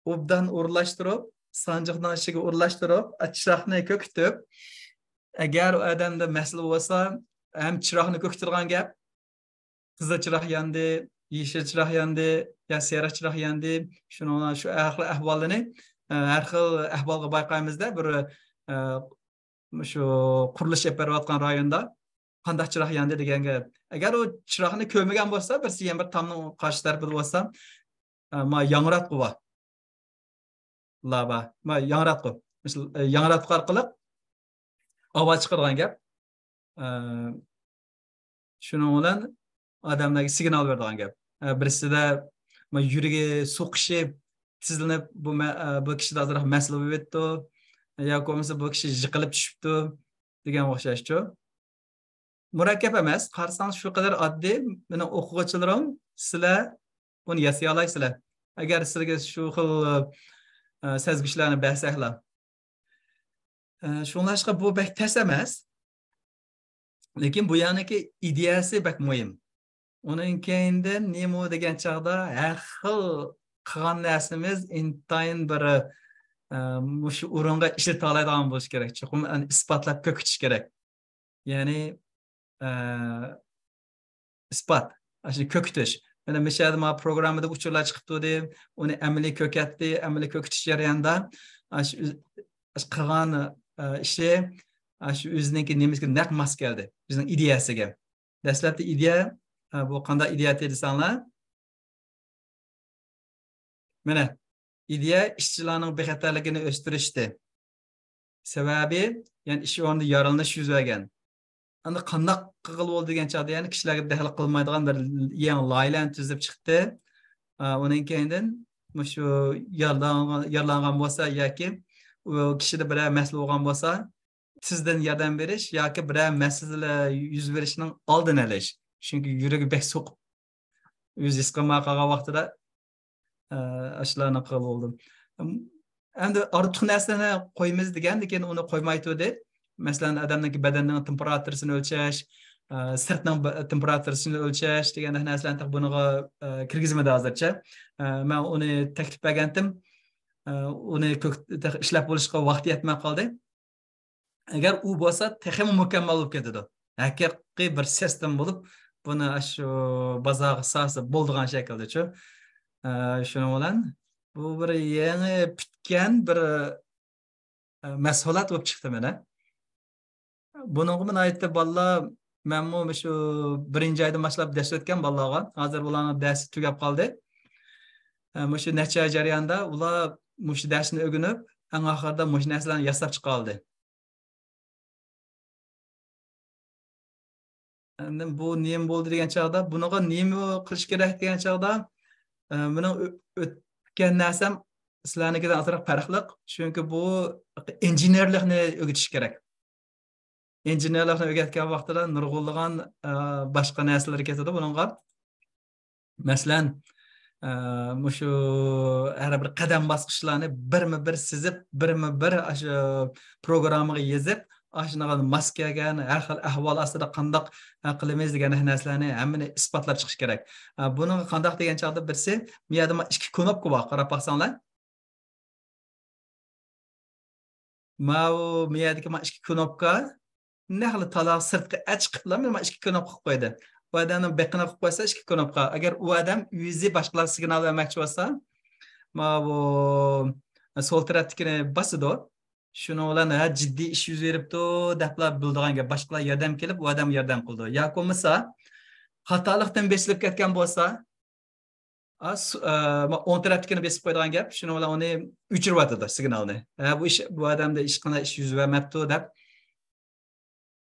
ئوبدان ئورۇنلاشتۇرۇپ، سانجىقنىڭ ئىچىگە ئورۇنلاشتۇرۇپ، چىراغنى كۆكۈتۈپ، ئەگەر ئۇ ئادەمدە مەسىلە بولسا، ھەم چىراغنى كۆكۈتىدىغان گەپ، قىزىل چىراغ ياندى، يېشىل چىراغ ياندى، يا سېرىق چىراغ ياندى، شۇنىڭ، شۇ ھەر خىل ئەھۋاللىرىنى، ئە، ھەر خىل ئەھۋالغا بايقايمىزدە، بىر، ئە، مۇشۇ قۇرۇلۇش ئېلىپ بېرىۋاتقان رايوندا قانداق چىراغ ياندى دېگەنگە، ئەگەر ئۇ چىراغنى كۆرمىگەن بولسا، بىرسى يەنە بىر تامنىڭ قارشى تەرىپىدە بولسا، ئە، ما ياڭراتقۇ بار. لابا، ما ياڭراتقۇ. مىسال، ئە، ياڭراتقۇ ئارقىلىق ئاۋاز چىقىدىغان گەپ. ئە، شۇنىڭ بىلەن ئادەملەرگە سىگنال بېرىدىغان گەپ. ئە، بىرسىدە ما يۈرىكى سوقۇشى تېزلىنىپ، بۇ مە-، ئە، بۇ كىشىدە ئازراق مەسىلە بولۇۋېتىپتۇ. ياكى بولمىسا بۇ كىشى يىقىلىپ چۈشۈپتۇ دېگەنگە ئوخشاشچۇ. مۇرەككەپ ئەمەس، قارىساڭ شۇ قەدەر ئاددىي. مېنىڭ ئوقۇغۇچىلىرىم، سىلەر بۇنى ياسىيالايسىلەر. ئەگەر سىلەرگە شۇ خىل، ئە، سەزگۈچلەرنى بەرسەكلا. ئە، شۇڭلاشقا بۇ بەك تەس ئەمەس. لېكىن بۇ يەرنىڭكى ئىدىيەسى بەك مۇھىم. ئۇنىڭ كەينىدىن نېمە دېگەن چاغدا ھەر خىل قىلغان نەرسىمىز ئىنتايىن بىر، ئە، مۇشۇ ئورۇنغا ئىشلىتالايدىغان بولۇش كېرەك. چوقۇم ئۇنى ئىسپاتلاپ كۆكۈتۈش كېرەك. يەنى، ئە، ئىسپات، ئاشۇ كۆكۈتۈش. مانا مۇشۇ يەردە مانا پروگراممىدا ئۇچۇرلار چىقىپ تۇردى، ئۇنى ئەمەلىي كۆكەتتى، ئەمەلىي كۆكۈتۈش جەريانىدا ئاشۇ ئۆز-، ئاشۇ قىلغان، ئە، ئىشى، ئاشۇ ئۆزىنىڭكى نېمىسىگە نەق ماس كەلدى، ئۆزىنىڭ ئىدىيەسىگە. دەسلەپتە ئىدىيە، ئە، بۇ قانداق ئىدىيە دېسەڭلار، مانا، ئىدىيە ئىشچىلارنىڭ بىخەتەرلىكىنى ئۆستۈرۈشتى. سەۋەبى، يەنى ئىش ئورنىدا يارىلىنىش يۈز بەرگەن. ئەمدى قانداق قىلغىلى بولىدۇ دېگەن چاغدا، يەنى كىشىلەرگە دەخلى قىلمايدىغان بىر يېڭى لايىھەلەرنى تۈزۈپ چىقتى. ئا، ئۇنىڭ كەينىدىن مۇشۇ يارىلانغان، يارىلانغان بولسا ياكى ئۇ كىشىدە بىرەر مەسىلە بولغان بولسا، تېزدىن ياردەم بېرىش ياكى بىرەر مەسىلە يۈز بېرىشنىڭ ئالدىنى ئېلىش. چۈنكى يۈرىكى بەك سوقۇپ، ئۆزى ھېس قىلماي قالغان ۋاقتىدا، ئە، ئاشۇلارنى قىلغىلى بولدۇم. ئەمدى ئارتۇق نەرسىلەرنى قويىمىز دېگەن، لېكىن ئۇنى قويماي تۇردى. مەسىلەن، ئادەمنىڭكى بەدەننىڭ تېمپېراتۇرىسىنى ئۆلچەش، ئە، سىرتنىڭ بە-، تېمپېراتۇرىسىنى ئۆلچەش دېگەندەك نەرسىلەرنى تېخى بۇنىڭغا، ئە، كىرگۈزمىدى ھازىرچە. ئە، مەن ئۇنى تەكلىپ بەرگەنتىم. ئە، ئۇنى كۆك-، تېخى ئىشلەپ بولۇشقا ۋاقتى يەتمەي قالدى. ئەگەر ئۇ بولسا، تېخىمۇ مۇكەممەل بولۇپ كېتىدۇ. ھەقىقىي بىر سىستېما بولۇپ، بۇنى شۇ بازارغا سالسا بولىدىغان شەكىلدىچۇ. ئە، شۇنىڭ بىلەن بۇ بىر يېڭى پۈتكەن بىر، ئە، مەھسۇلات بولۇپ چىقتى مانا. بۇنىڭغىمۇ ناھايىتى بالىلار، مەنمۇ مۇشۇ بىرىنچى ئايدىن باشلاپ دەرس ئۆتكەن بالىلارغا، ھازىر بۇلارنىڭ دەرسى تۈگەپ قالدى. ئە، مۇشۇ نەچچە ئاي جەريانىدا ئۇلار مۇشۇ دەرسنى ئۆگىنىپ، ئەڭ ئاخىرىدا مۇشۇ نەرسىلەرنى ياساپ چىقالدى. ئەمدى بۇ نېمە بولدى دېگەن چاغدا، بۇنىڭغا نېمە قىلىش كېرەك دېگەن چاغدا، ئە، مېنىڭ ئۆ-، ئۆتكەن نەرسەم سىلەرنىڭكىدىن ئازراق پەرقلىق. چۈنكى بۇ ئىنژېنېرلىقنى ئۆگىتىش كېرەك. ئىنژېنېرلىقنى ئۆگەتكەن ۋاقتىدا نۇرغۇنلىغان، ئە، باشقا نەرسىلەر كېتىدۇ بۇنىڭغا. مەسىلەن، ئە، مۇشۇ ھەر بىر قەدەم باسقۇچلارنى بىرمۇ بىر سىزىپ، بىرمۇ بىر ئاشۇ پروگراممىغا يېزىپ، ئاشۇنىڭغا ماس كەلگەن ھەر خىل ئەھۋال ئاستىدا قانداق، ئە، قىلىمىز دېگەن نەرسىلەرنى ھەممىنى ئىسپاتلاپ چىقىش كېرەك. ئە، بۇنىڭغا قانداق دېگەن چاغدا بىرسى، بۇ يەردە مانا ئىككى كۇنۇپكا بار، قاراپ باقساڭلار. ماۋۇ مەيەدىكى ما ئىككى كۇنۇپكا نەقلى تالاغا سىرتقا ئەچىقىپلا ما ئىككى كۇنۇپكا قىلىپ قويدى. ئۇ ئادەمنىڭ بېقىنى قىلىپ قويسا ئىككى كۇنۇپكا. ئەگەر ئۇ ئادەم ئۆزى باشقىلارغا سىگنال بەرمەكچى بولسا، ماۋۇ سول تەرەپتىكىنى باسىدۇ. شۇنىڭ بىلەن ھە جىددىي ئىش يۈز بېرىپتۇ دەپلا بىلىدىغان گەپ. باشقىلار ياردەم كېلىپ ئۇ ئادەمگە ياردەم قىلىدۇ. ياكى بولمىسا خاتالىقتىن بېسىلىپ كەتكەن بولسا، ئا، سۇ-، ئا، ما-، ئوڭ تەرەپتىكىنى بېسىپ قويىدىغان گەپ. شۇنىڭ بىلەن ئۇنى ئۆچۈرۈۋاتىدۇ سىگنالنى. ھە، بۇ ئىش، بۇ ئادەمدە ئىش قانداق ئىش يۈز بەرمەپتۇ دەپ.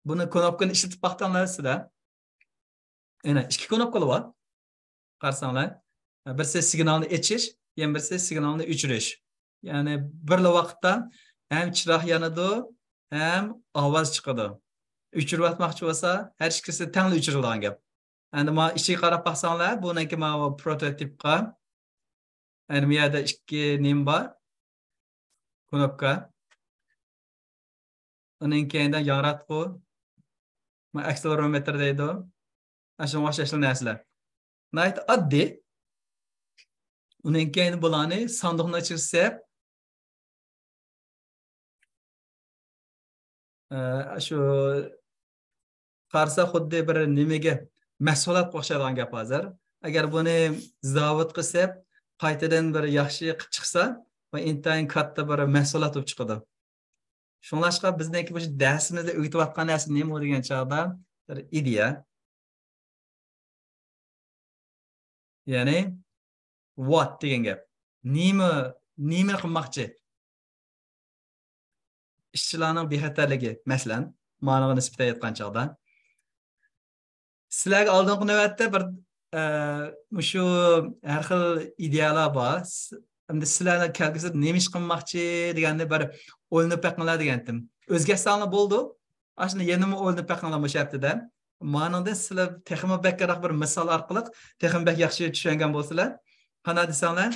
بۇنى كۇنۇپكىنى ئىشلىتىپ باقتىڭلار سىلەر؟ ئەنە ئىككى كۇنۇپكىلا بار. قارىساڭلار. بىرسى سىگنالنى ئېچىش، يەنە بىرسى سىگنالنى ئۆچۈرۈش. يەنى بىرلا ۋاقىتتا ھەم چىراغ يانىدۇ، ھەم ئاۋاز چىقىدۇ. ئۆچۈرۈۋەتمەكچى بولسا، ھەر ئىككىسى تەڭلا ئۆچۈرۈلىدىغان گەپ. ئەمدى مانا ئىچىگە قاراپ باقساڭلار، بۇنىڭكى ماۋۇ پروتوتىپقا، ئەمدى بۇ يەردە ئىككى نېمە بار؟ كۇنۇپكا. ئۇنىڭ كەينىدە ياڭراتقۇ. ما ئاكسېلېرومېتىر دەيدۇ. ئاشۇنىڭغا ئوخشاشلا نەرسىلەر. ناھايىتى ئاددىي. ئۇنىڭ كەينىدە بۇلارنى ساندۇقنىڭ ئىچىگە سېلىپ، ئە، شۇ قارىسا خۇددى بىر نېمىگە، مەھسۇلاتقا ئوخشايدىغان گەپ ھازىر. ئەگەر بۇنى زاۋۇتقا سېلىپ، قايتىدىن بىر ياخشى قىلىپ چىقسا، بۇ ئىنتايىن كاتتا بىر مەھسۇلات بولۇپ چىقىدۇ. شۇڭلاشقا بىزنىڭكى مۇشۇ دەرسىمىزدە ئۆگىتىۋاتقان نەرسە نېمە دېگەن چاغدا بىر ئىدىيە. يەنى what دېگەن گەپ. نېمە، نېمىنى قىلماقچى؟ ئىشچىلارنىڭ بىخەتەرلىكى، مەسىلەن، مانىغا نىسبەتەن ئېيتقان چاغدا. سىلەرگە ئالدىنقى نۆۋەتتە بىر، ئە، مۇشۇ ھەر خىل ئىدىيەلەر بار. س-، ئەمدى سىلەرنى كەلگۈسىدە نېمە ئىش قىلماقچى دېگەننى بىر ئويلىنىپ بېقىڭلار دېگەنتىم. ئۆزگەرتسەڭلار بولىدۇ. ئاشۇنى يەنىمۇ ئويلىنىپ بېقىڭلار مۇشۇ ھەپتىدە. مانىڭدىن سىلەر تېخىمۇ بەكرەك بىر مىسال ئارقىلىق تېخىمۇ بەك ياخشى چۈشەنگەن بولىسىلەر. قانداق دېسەڭلار،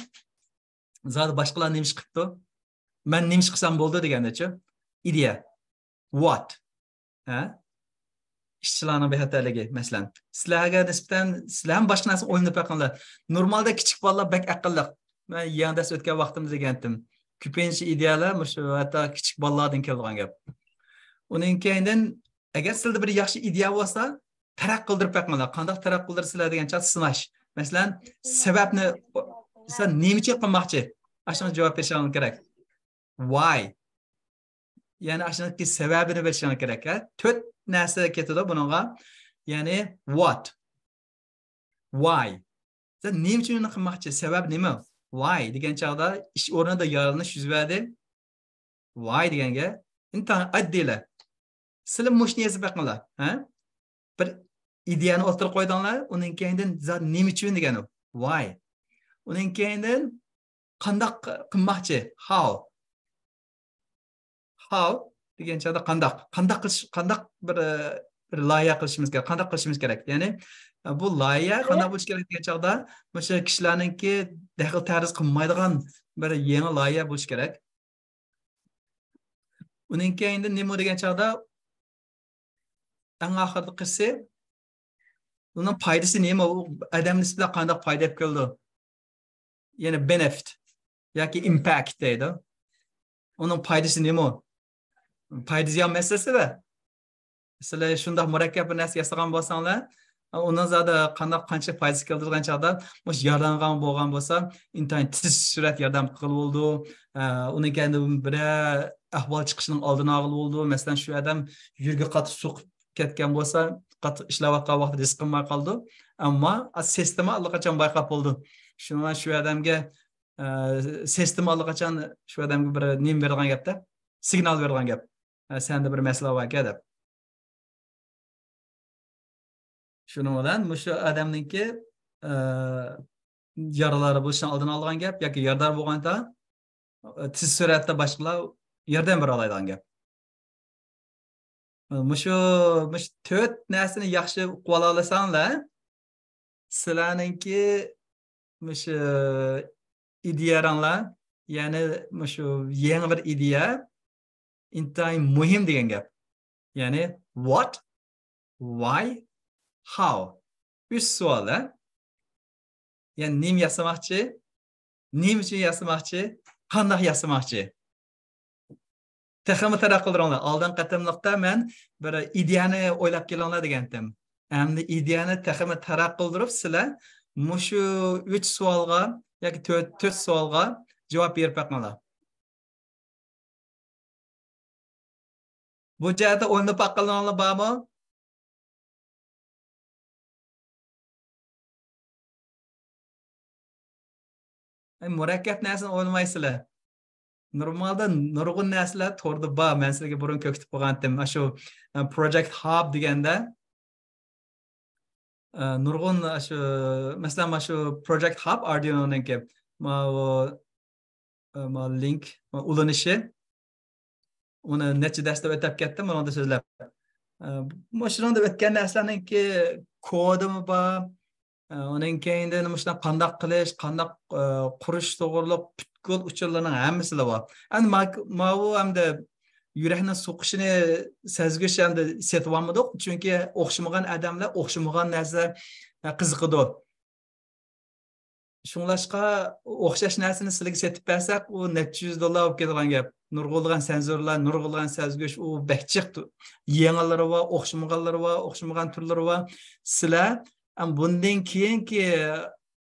زادى باشقىلار نېمە ئىش قىپتۇ؟ مەن نېمە ئىش قىلسام بولىدۇ دېگەندىچۇ؟ ئىدىيە. What؟ ھە؟ ئىشچىلارنىڭ بىخەتەرلىكى، مەسىلەن. سىلەرگە نىسبەتەن، سىلەرمۇ باشقا نەرسە ئويلىنىپ بېقىڭلار. نورمالدا كىچىك بالىلار بەك ئەقىللىق. مەن يېڭى دەرس ئۆتكەن ۋاقتىمدا دېگەنتىم. كۆپىنچە ئىدىيەلەر مۇشۇ ھەتتا كىچىك بالىلاردىن كېلىدىغان گەپ. ئۇنىڭ كەينىدىن، ئەگەر سىلەردە بىر ياخشى ئىدىيە بولسا، تەرەققىي قىلدۇرۇپ بېقىڭلار. قانداق تەرەققىي قىلدۇرىسىلەر دېگەن چاغدا سىناش. مەسىلەن، سەۋەبنى، سەن نېمە ئۈچۈن قىلماقچى؟ ئاشۇنىڭغا جاۋاب بېرىشىڭ كېرەك. Why؟ يەنى ئاشۇنىڭكى سەۋەبىنى بېرىشىڭ كېرەك، ھە؟ تۆت نەرسە كېتىدۇ بۇنىڭغا. يەنى what؟ Why؟ سەن نېمە ئۈچۈن ئۇنى قىلماقچى؟ سەۋەب نېمە؟ Why دېگەن چاغدا ئىش ئورنىدا يارىلىنىش يۈز بەردى. Why دېگەنگە ئىنتايىن ئاددىيلا. سىلەر مۇشۇنى يېزىپ بېقىڭلار، ھە؟ بىر ئىدىيەنى ئوتتۇرىغا قويدۇڭلار، ئۇنىڭ كەينىدىن زادى نېمە ئۈچۈن دېگەن ئۇ. Why؟ ئۇنىڭ كەينىدىن قانداق قىلماقچى؟ How؟ How دېگەن چاغدا قانداق؟ قانداق قىلىش، قانداق بىر، بىر لايىھە قىلىشىمىز كېرەك؟ قانداق قىلىشىمىز كېرەك؟ يەنى بۇ لايىھە قانداق بولۇشى كېرەك دېگەن چاغدا مۇشۇ كىشىلەرنىڭكى دەخلى تەرۇز قىلمايدىغان بىر يېڭى لايىھە بولۇشى كېرەك. ئۇنىڭ كەينىدىن نېمە دېگەن چاغدا ئەڭ ئاخىرقىسى، ئۇنىڭ پايدىسى نېمە؟ ئۇ ئادەم نىسبىتىدە قانداق پايدا ئېلىپ كېلىدۇ؟ يەنى benefit ياكى impact دەيدۇ. ئۇنىڭ پايدىسى نېمە؟ پايدا زىيان مەسىلىسىدە سىلەر شۇنداق مۇرەككەپ بىر نەرسە ياسىغان بولساڭلار، ئۇنىڭ زادى قانداق، قانچە پايدىسى كېلىدۇ دېگەن چاغدا، مۇشۇ يارىلانغان بولغان بولسا، ئىنتايىن تېز سۈرئەت ياردەم قىلغىلى بولىدۇ. ئۇنىڭ كەينىدىن بىرەر ئەھۋال چىقىشىنىڭ ئالدىنى ئالغىلى بولىدۇ. مەسىلەن، شۇ ئادەم يۈرىكى قاتتىق سوقۇپ كەتكەن بولسا، قاتتىق ئىشلەۋاتقان ۋاقتىدا ھېس قىلماي قالىدۇ. ئەمما سىستېما ئاللىقاچان بايقاپ بولىدۇ. شۇنىڭ بىلەن شۇ ئادەمگە، ئە، سىستېما ئاللىقاچان شۇ ئادەمگە بىر نېمە بېرىدىغان گەپتە، سىگنال بېرىدىغان گەپ. ئە، سەندە بىر مەسىلە باركەن دەپ. شۇنىڭ بىلەن مۇشۇ ئادەمنىڭكى، ئە، يارىلار بولۇشنىڭ ئالدىنى ئالىدىغان گەپ ياكى يارىدار بولغاندا، ئە، تېز سۈرئەتتە باشقىلار ياردەم بېرەلەيدىغان گەپ. مۇشۇ، مۇشۇ تۆت نەرسىنى ياخشى ئۇقۇۋالالىساڭلار، سىلەرنىڭكى مۇشۇ ئىدىيەڭلار، يەنى مۇشۇ يېڭى بىر ئىدىيە، ئىنتايىن مۇھىم دېگەن گەپ. يەنى what, why, how. ئۈچ سوئال، ھە؟ يەنى نېمە ياسىماقچى؟ نېمە ئۈچۈن ياسىماقچى؟ قانداق ياسىماقچى؟ تېخىمۇ تەرەققىي قىلدۇرۇڭلار. ئالدىنقى قېتىملىقتا مەن بىر ئىدىيەنى ئويلاپ كېلىڭلار دېگەنتىم. ئەمدى ئىدىيەنى تېخىمۇ تەرەققىي قىلدۇرۇپ، سىلەر مۇشۇ ئۈچ سوئالغا ياكى تۆت، تۆت سوئالغا جاۋاب بېرىپ بېقىڭلار. بۇ جەھەتتە ئويلىنىپ باققانلىرىڭلار بارمۇ؟ ئەي، مۇرەككەپ نەرسىنى ئويلىمايسىلەر. نورمالدا نۇرغۇن نەرسىلەر توردا بار. مەن سىلەرگە بۇرۇن كۆرسىتىپ قويغانتىم. ئاشۇ، ئە، پروجېكت ھاب دېگەندە، ئە، نۇرغۇن ئاشۇ، مەسىلەن، مانا شۇ پروجېكت ھاب ئاردۇينونىڭكى. ماۋۇ، ئە، ماۋۇ لىنك، ماۋۇ ئۇلىنىشى. ئۇنى نەچچە دەرستە ئۆتەپ كەتتىم، ئۇنىڭدا سۆزلەپ. ئە، مۇشۇنىڭدا ئۆتكەن نەرسىلەرنىڭكى كودىمۇ بار. ئە، ئۇنىڭ كەينىدىن مۇشۇنداق قانداق قىلىش، قانداق، ئە، قۇرۇش توغرۇلۇق پۈتكۈل ئۇچۇرلارنىڭ ھەممىسىلا بار. ئەمدى ما-، ماۋۇ ئەمدى يۈرەكنىڭ سوقۇشىنى سەزگۈچ ئەمدى سېتىۋالمىدۇق. چۈنكى ئوخشىمىغان ئادەملەر ئوخشىمىغان نەرسە، ئە، قىزىقىدۇ. شۇڭلاشقا ئوخشاش نەرسىنى سىلىگە سېتىپ بەرسەك، ئۇ نەچچە يۈز دوللار بولۇپ كېتىدىغان گەپ. نۇرغۇنلىغان سەنزورلار، نۇرغۇنلىغان سەزگۈچ، ئۇ بەك جىق. يېڭىلىرى بار، ئوخشىمىغانلىرى بار، ئوخشىمىغان تۈرلىرى بار. سىلەر، ئەم، بۇندىن كېيىنكى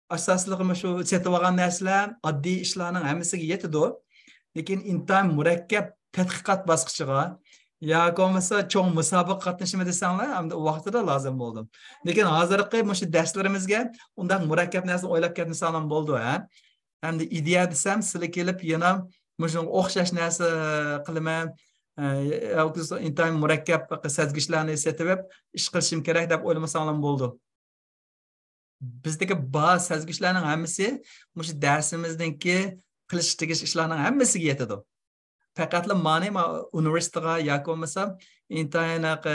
ئاساسلىقى مۇشۇ سېتىۋالغان نەرسىلەر ئاددىي ئىشلارنىڭ ھەممىسىگە يېتىدۇ. لېكىن ئىنتايىن مۇرەككەپ تەتقىقات باسقۇچىغا ياكى بولمىسا چوڭ مۇسابىقە قاتنىشىمەن دېسەڭلار، ئەمدى ۋاقتىدا لازىم بولىدۇ. لېكىن ھازىرقى مۇشۇ دەرسلىرىمىزگە ئۇنداق مۇرەككەپ نەرسىنى ئويلاپ كەتمىسەڭلار بولىدۇ، ھە؟ ئەمدى ئىدىيە دېسەم، سىلەر كېلىپ يەنە مۇشۇنىڭغا ئوخشاش نەرسە قىلىمەن، ئە، ياكى ئىنتايىن مۇرەككەپ سەزگۈچلەرنى سېتىۋېپ ئىش قىلىشىم كېرەك دەپ ئويلىمىساڭلار بولىدۇ. بىزدىكى بار سەزگۈچلەرنىڭ ھەممىسى مۇشۇ دەرسىمىزنىڭكى قىلىش تېگىش ئىشلارنىڭ ھەممىسىگە يېتىدۇ. پەقەتلا مانى ما-، ئۇنىۋېرسىتېتقا ياكى بولمىسا ئىنتايىن، ئە،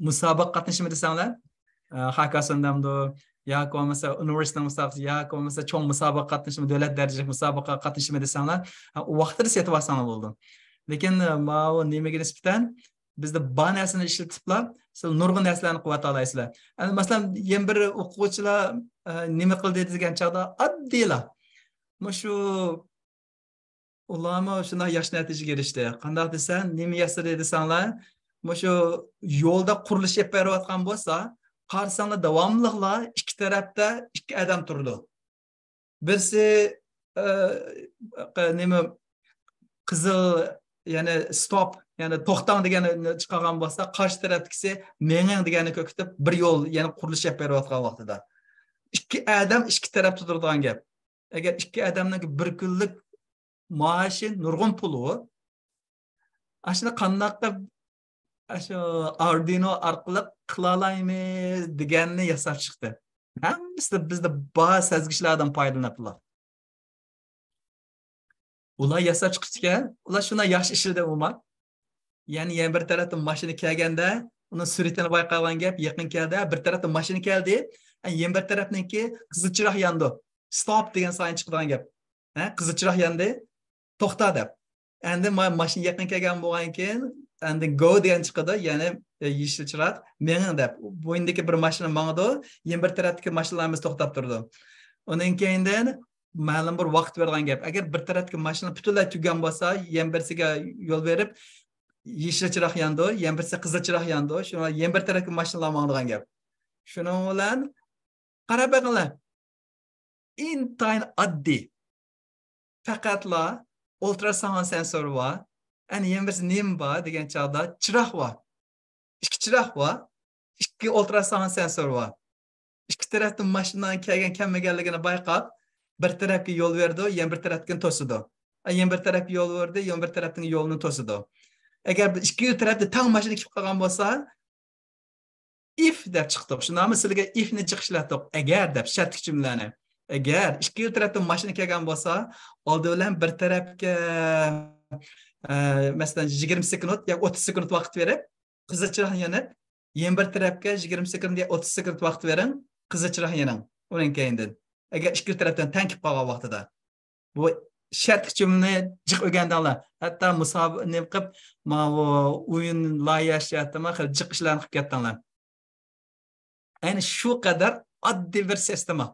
مۇسابىقە قاتنىشىمەن دېسەڭلار، ئە، خاكاسىندامدۇ ياكى بولمىسا ئۇنىۋېرسىتېتنىڭ مۇسابىقىسى ياكى بولمىسا چوڭ مۇسابىقە قاتنىشىمەن، دۆلەت دەرىجىلىك مۇسابىقە قاتنىشىمەن دېسەڭلار، ئە، ئۇ ۋاقتىدا سېتىۋالساڭلار بولىدۇ. لېكىن، ئە، ماۋۇ نېمىگە نىسبەتەن بىزدە بار نەرسىنى ئىشلىتىپلا، سىز نۇرغۇن نەرسىلەرنى قىلىۋاتالايسىلەر. ئەمدى مەسىلەن، يەنە بىر ئوقۇغۇچىلار، ئە، نېمە قىلدى دېگەن چاغدا ئاددىيلا، مۇشۇ ئۇلارمۇ شۇنداق ياخشى نەتىجىگە ئېرىشتى. قانداق دېسە، نېمە ياسىدى دېسەڭلار، مۇشۇ يولدا قۇرۇلۇش ئېلىپ بېرىۋاتقان بولسا، قارىساڭلار داۋاملىقلا ئىككى تەرەپتە ئىككى ئادەم تۇرىدۇ. بىرسى، ئە، نېمە، قىزىل، يەنى ستوپ، يەنى توختاڭ دېگەننى چىقارغان بولسا، قارشى تەرەپتىكىسى مېڭىڭ دېگەننى كۆرسىتىپ، بىر يول، يەنى قۇرۇلۇش ئېلىپ بېرىۋاتقان ۋاقتىدا. ئىككى ئادەم ئىككى تەرەپتە تۇرىدىغان گەپ. ئەگەر ئىككى ئادەمنىڭ بىر كۈنلۈك مائاشى نۇرغۇن پۇل ئۇ. ئاشۇنى قانداق قىلىپ، ئاشۇ ئاردۇينو ئارقىلىق قىلالايمىز دېگەننى ياساپ چىقتى. ھەممىسى بىزدە بار سەزگۈچلەردىن پايدىلىنىپلا. ئۇلار ياساپ چىقىپتىكەن، ئۇلار شۇنداق ياخشى ئىشلىدى ئۇمۇ. يەنى يەنە بىر تەرەپتىن ماشىنا كەلگەندە، ئۇنىڭ سۈرئىتىنى بايقىغان گەپ، يېقىن كەلدى، بىر تەرەپتىن ماشىنا كەلدى، يەنە بىر تەرەپنىڭكى قىزىل چىراغ ياندى. ستوپ دېگەن سايىن چىقىدىغان گەپ. ھە، قىزىل چىراغ ياندى، توختا دەپ. ئەمدى ما-، ماشىنا يېقىن كەلگەن بولغاندىن كېيىن، ئەمدى گو دېگەن چىقىدۇ، يەنى، ئە، يېشىل چىراغ، مېڭىڭ دەپ. بوينىدىكى بىر ماشىنا ماڭىدۇ، يەنە بىر تەرەپتىكى ماشىنىلار ھەممىسى توختاپ تۇرىدۇ. ئۇنىڭ كەينىدىن مەلۇم بىر ۋاقىت بېرىدىغان گەپ. ئەگەر بىر تەرەپتىكى ماشىنا پۈتۈنلەي تۈگىگەن بولسا، يەنە بىرسىگە يول بېرىپ، يېشىل چىراغ يانىدۇ، يەنە بىرسى قىزىل چىراغ يانىدۇ. شۇ يەنە بىر تەرەپكە ماشىنىلار ماڭىدىغان گەپ. شۇنىڭ بىلەن قاراپ بېقىڭلار. ئىنتايىن ئاددىي. پەقەتلا ئۇلتراساۋۇند سېنسورى بار. ئەنە يەنە بىرسى نېمە بار دېگەن چاغدا چىراغ بار. ئىككى چىراغ بار. ئىككى ئۇلتراساۋۇند سېنسورى بار. ئىككى تەرەپتىن ماشىنىنىڭ كەلگەن كەلمىگەنلىكىنى بايقاپ، بىر تەرەپكە يول بېرىدۇ، يەنە بىر تەرەپتىن توسىدۇ. يەنە بىر تەرەپكە يول بېرىدۇ، يەنە بىر تەرەپتىن يولنى توسىدۇ. ئەگەر بىر ئىككى تەرەپتە تەڭ ماشىنا كېلىپ قالغان بولسا، ئىف دەپ چىقتۇق. شۇنداقمۇ سىلەرگە ئىفنى جىق ئىشلەتتۇق. ئەگەر دەپ شەرتلىك جۈملىلەرنى. ئەگەر ئىككى تەرەپتىن ماشىنا كەلگەن بولسا، ئالدى بىلەن بىر تەرەپكە، ئە، مەسىلەن، يىگىرمە سېكۇنت ياكى ئوتتۇز سېكۇنت ۋاقىت بېرىپ، قىزىل چىراغ يېنىپ، يەنە بىر تەرەپكە يىگىرمە سېكۇنت ياكى ئوتتۇز سېكۇنت ۋاقىت بېرىڭ، قىزىل چىراغ يېنىڭ. ئۇنىڭ كەينىدىن. ئەگەر ئىككى تەرەپتىن تەڭ كېلىپ قالغان ۋاقتىدا. بۇ شەرتلىك جۈملىنى جىق ئۆگەندىڭلار. ھەتتا مۇسابىقە نېمە قىلىپ، ماۋۇ ئويۇن لايىھەلەشتىمۇ خېلى جىق ئىشلارنى قىلىپ كەتتىڭلار. يەنى شۇ قەدەر ئاددىي بىر سىستېما.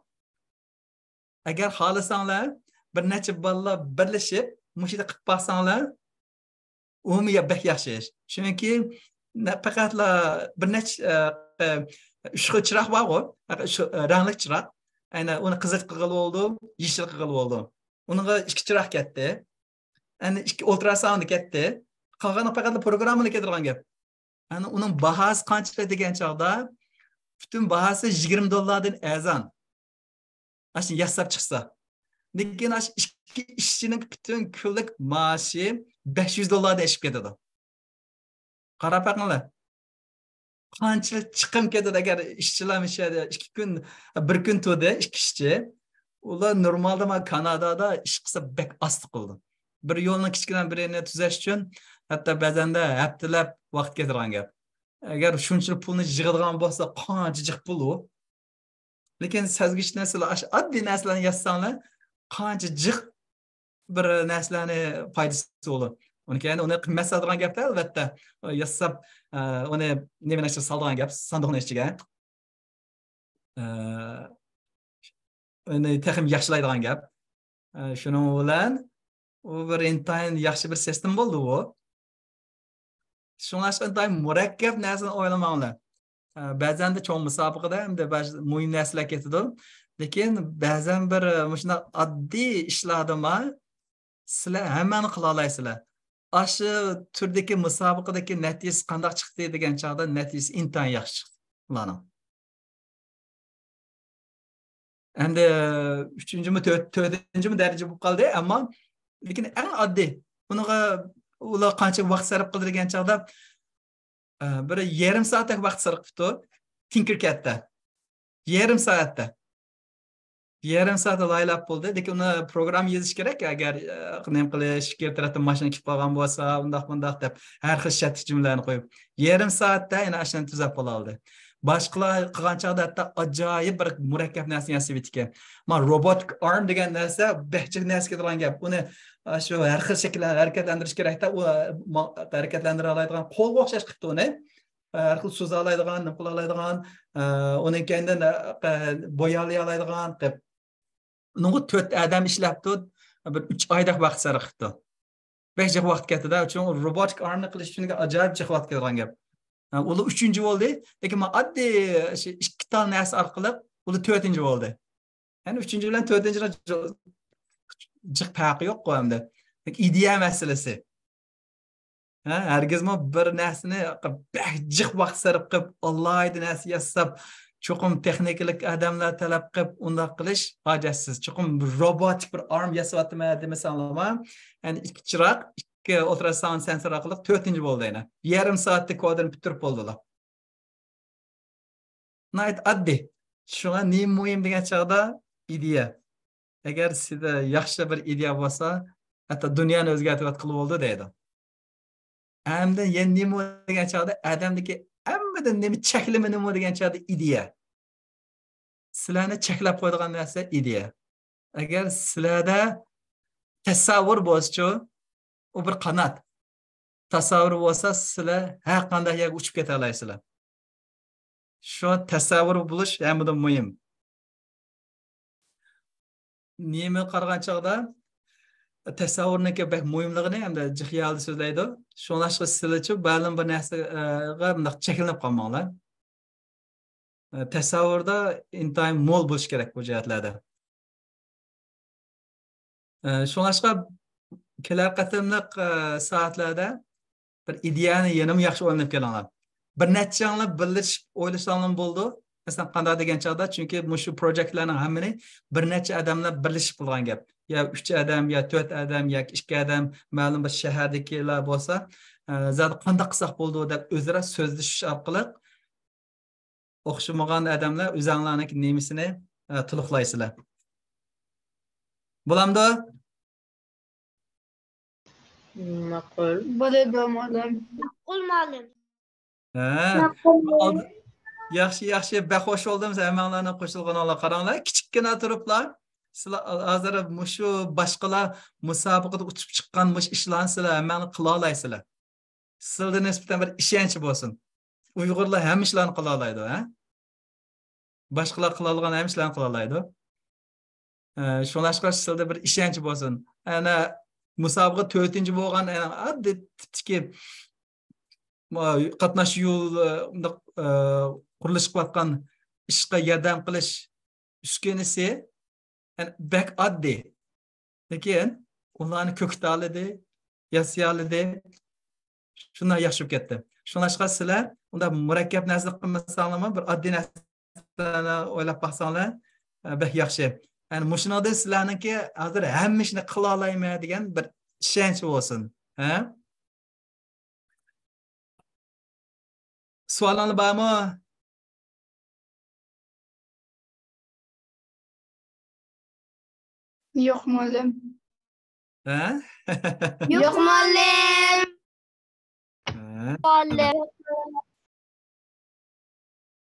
ئەگەر خالىساڭلار، بىر نەچچە بالىلار بىرلىشىپ، مۇشۇنداق قىلىپ باقساڭلار، ئۇمۇ يا-، بەك ياخشى ئىش. چۈنكى نە-، پەقەتلا بىر نەچچە، ئە، ئە، ئۈچ خىل چىراغ بارغۇ، پەقەت شۇ، ئە، رەڭلىك چىراغ. ئەنە ئۇنى قىزىل قىلغىلى بولىدۇ، يېشىل قىلغىلى بولىدۇ. ئۇنىڭغا ئىككى چىراغ كەتتى. ئەنە ئىككى ئۇلتراساۋۇند كەتتى. قالغىنى پەقەتلا پروگراممىنى كەتتۈرگەن گەپ. ئەنە ئۇنىڭ باھاسى قانچىلىك دېگەن چاغدا، پۈتۈن باھاسى يىگىرمە دوللاردىن ئەرزان. ئاشۇنى ياساپ چىقسا. لېكىن ئاشۇ ئىككى ئىشچىنىڭ پۈتۈن كۈنلۈك مائاشى بەش يۈز دوللاردىن ئېشىپ كېتىدۇ. قاراپ بېقىڭلار. قانچىلىك چىقىم كېتىدۇ، ئەگەر ئىشچىلار مۇشۇ يەردە ئىككى كۈن، بىر كۈن تۇردى، ئىككى ئىشچى. ئۇلار نورمالدا مانا كانادادا ئىش قىلسا بەك ئاستى قىلىدۇ. بىر يولنىڭ كىچىككىنە بىرىنى تۈزەش ئۈچۈن ھەتتا بەزەندە ھەپتىلەپ ۋاقىت كېتىدىغان گەپ. ئەگەر شۇنچىلىك پۇلنى يىغىدىغان بولسا، قانچە جىق پۇل ئۇ. لېكىن سەزگۈچ نەرسىلەر، ئاشۇ ئاددىي نەرسىلەرنى يازساڭلار، قانچە جىق بىر نەرسىلەرنى پايدىسى بولىدۇ. ئۇنى كەينى ئۇنى قىممەت سالىدىغان گەپتە، ئەلۋەتتە. ياساپ، ئە، ئۇنى نېمىنىڭ ئىچىگە سالىدىغان گەپ، ساندۇقنىڭ ئىچىگە. ئە، ئۇنى تېخىمۇ ياخشىلايدىغان گەپ. ئە، شۇنىڭ بىلەن ئۇ بىر ئىنتايىن ياخشى بىر سىستېما بولدى بۇ. شۇڭلاشقا ئىنتايىن مۇرەككەپ نەرسىنى ئويلىماڭلار. ئە، بەزەندە چوڭ مۇسابىقىدە ئەمدى بەزى مۇھىم نەرسىلەر كېتىدۇ. لېكىن بەزەن بىر، ئە، مۇشۇنداق ئاددىي ئىشلاردىمۇ سىلەر ھەممىنى قىلالايسىلەر. ئاشۇ تۈردىكى مۇسابىقىدىكى نەتىجىسى قانداق چىقتى دېگەن چاغدا نەتىجىسى ئىنتايىن ياخشى چىقتى ئۇلارنىڭ. ئەمدى ئۈچىنچىمۇ، تۆت-، تۆتىنچىمۇ دەرىجە بولۇپ قالدى، ئەمما لېكىن ئەڭ ئاددىي، ئۇنىڭغا ئۇلار قانچە ۋاقىت سەرپ قىلدى دېگەن چاغدا، ئە، بىر يېرىم سائەتتەك ۋاقىت سەرپ قىپتۇ تىنكېركەدتە. يېرىم سائەتتە. يېرىم سائەتتە لايىھەلەپ بولدى. لېكىن ئۇنى پروگرامما يېزىش كېرەك. ئەگەر، ئە، نېمە قىلىش، كېيىن تەرەپتىن ماشىنا كېلىپ قالغان بولسا، ئۇنداق مۇنداق دەپ ھەر خىل شەرتلىك جۈملىلەرنى قويۇپ، يېرىم سائەتتە يەنە ئاشۇنى تۈزەپ بولالىدى. باشقىلار قىلغان چاغدا ھەتتا ئاجايىپ بىر مۇرەككەپ نەرسىنى ياسىۋېتىكەن. ما روبوتىك ئارم دېگەن نەرسە بەك جىق نەرسە كېتىدىغان گەپ. ئۇنى، ئە، شۇ ھەر خىل شەكىللەر ھەرىكەتلەندۈرۈش كېرەكتە، ئۇ، ما، ھەرىكەتلەندۈرەلەيدىغان قولغا ئوخشاش قىپتۇ ئۇنى. ھەر خىل سوزالايدىغان، نېمە قىلالايدىغان، ئۇنىڭ كەينىدىن، بويالايدىغان قىلىپ. ئۇنىڭغا تۆت ئادەم ئىشلەپتۇ، بىر ئۈچ ئايدەك ۋاقىت سەرپ قىپتۇ. بەك جىق ۋاقىت كەتتىدە، چۈنكى روبوتىك ئارمنى قىلىش ئۈچۈن ئاجايىپ جىق ۋاقىت كېتىدىغان گەپ. ئۇلار ئۈچىنچى بولدى، لېكىن مەن ئاددىي شۇ ئىككى تال نەرسە ئارقىلىق ئۇلار تۆتىنچى بولدى. يەنى ئۈچىنچى بىلەن تۆتىنچىنىڭ جىق پەرقى يوققۇ ئەمدى. ئىدىيە مەسىلىسى. ھە، ھەرگىزمۇ بىر نەرسىنى بەك جىق ۋاقىت سەرپ قىلىپ، ئالاھىدە نەرسە ياساپ، چوقۇم تېخنىكىلىق ئادەملەر تەلەپ قىلىپ، ئۇنداق قىلىش ھاجەتسىز. چوقۇم روبوتىك بىر ئارم ياساۋاتىمەن دېمىسەڭلارمۇ، يەنى ئىككى چىراغ، ئىككى ئۇلتراساۋۇند سېنسور ئارقىلىق تۆتىنچى بولدى يەنە. يېرىم سائەتتە كودىنى پۈتتۈرۈپ بولدىلا. ناھايىتى ئاددىي. شۇڭا نېمە مۇھىم دېگەن چاغدا ئىدىيە. ئەگەر سىزدە ياخشى بىر ئىدىيە بولسا، ھەتتا دۇنيانى ئۆزگەرتىۋەتكىلى بولىدۇ دەيدۇ. ئەمدى يەنە نېمە دېگەن چاغدا ئادەمدىكى ھەممىدىن نېمە چەكلىمە نېمە دېگەن چاغدا ئىدىيە. سىلەرنى چەكلەپ قويىدىغان نەرسە ئىدىيە. ئەگەر سىلەردە تەسەۋۋۇر بولسىچۇ، ئۇ بىر قانات. تەسەۋۋۇر بولسا، سىلەر ھەر قانداق يەرگە ئۇچۇپ كېتەلەيسىلەر. شۇ تەسەۋۋۇر بولۇش ھەممىدىن مۇھىم. نېمە قارىغان چاغدا، تەسەۋۋۇرنىڭكى بەك مۇھىملىقىنى ھەمدە جىق خىيالدا سۆزلەيدۇ. شۇڭلاشقا سىلىچۇ مەلۇم بىر نەرسىگە مۇنداق چەكلىنىپ قالماڭلار. تەسەۋۋۇردا ئىنتايىن مول بولۇشى كېرەك بۇ جەھەتلەردە. شۇڭلاشقا كېلەر قېتىملىق سائەتلەردە بىر ئىدىيەنى يەنىمۇ ياخشى ئويلىنىپ كېلىڭلار. بىر نەچچەڭلار بىرلىشىپ ئويلىساڭلار بولىدۇ. مەسىلەن، قانداق دېگەن چاغدا، چۈنكى مۇشۇ پروجېكتلارنىڭ ھەممىنى بىر نەچچە ئادەملەر بىرلىشىپ قىلغان گەپ. يا ئۈچ ئادەم، يا تۆت ئادەم، ياكى ئىككى ئادەم، مەلۇم بىر شەھەردىكىلەر بولسا، ئە، زادى قانداق قىلساق بولىدۇ دەپ ئۆزئارا سۆزلىشىش ئارقىلىق ئوخشىمىغان ئادەملەر ئۆزەڭلارنىڭكى نېمىسىنى، ئە، تولۇقلايسىلەر. بولامدۇ؟ ماقۇل. بولىدۇ، مۇئەللىم. ماقۇل، مۇئەللىم. ھە. ماقۇل. ئالدى-، ياخشى، ياخشى. بەك خوش بولدۇم سىز ھەممەڭلارنىڭ قوشۇلغىنىڭلار. قاراڭلار، كىچىككىنە تۇرۇپلا، سىلەر ھازىر مۇشۇ باشقىلار مۇسابىقىدە ئۇتۇپ چىققان مۇشۇ ئىشلارنى سىلەر ھەممەڭلار قىلالايسىلەر. سىلەردە نىسبەتەن بىر ئىشەنچ بولسۇن. ئۇيغۇرلار ھەممە ئىشلارنى قىلالايدۇ، ھە؟ باشقىلار قىلالىغان ھەممە ئىشلارنى قىلالايدۇ. ئە، شۇڭلاشقا سىلەردە بىر ئىشەنچ بولسۇن. ئەنە مۇسابىقە تۆتىنچى بولغان، ئەنە ئاددىي تىپتىكى، ما، قاتناش يول، ئە، مۇنداق، ئە، قۇرۇلۇش قىلىۋاتقان ئىشقا ياردەم قىلىش ئۈسكۈنىسى، ئەنە، بەك ئاددىي. لېكىن ئۇلارنى كۆكىتالىدى، ياسىيالىدى. شۇنداق ياخشى بولۇپ كەتتى. شۇڭلاشقا سىلەر ئۇنداق مۇرەككەپ نەرسىلەر قىلمىساڭلارمۇ، بىر ئاددىي نەرسىلەرنى ئويلاپ باقساڭلار، ئە، بەك ياخشى. يەنى مۇشۇنىڭدىن سىلەرنىڭكى ھازىر ھەممە ئىشنى قىلالايمەن دېگەن بىر ئىشەنچ بولسۇن. ھە؟ سوئالىڭلار بارمۇ؟ يوق، مۇئەللىم. ھە؟ يوق، مۇئەللىم. ھە؟ مۇئەللىم.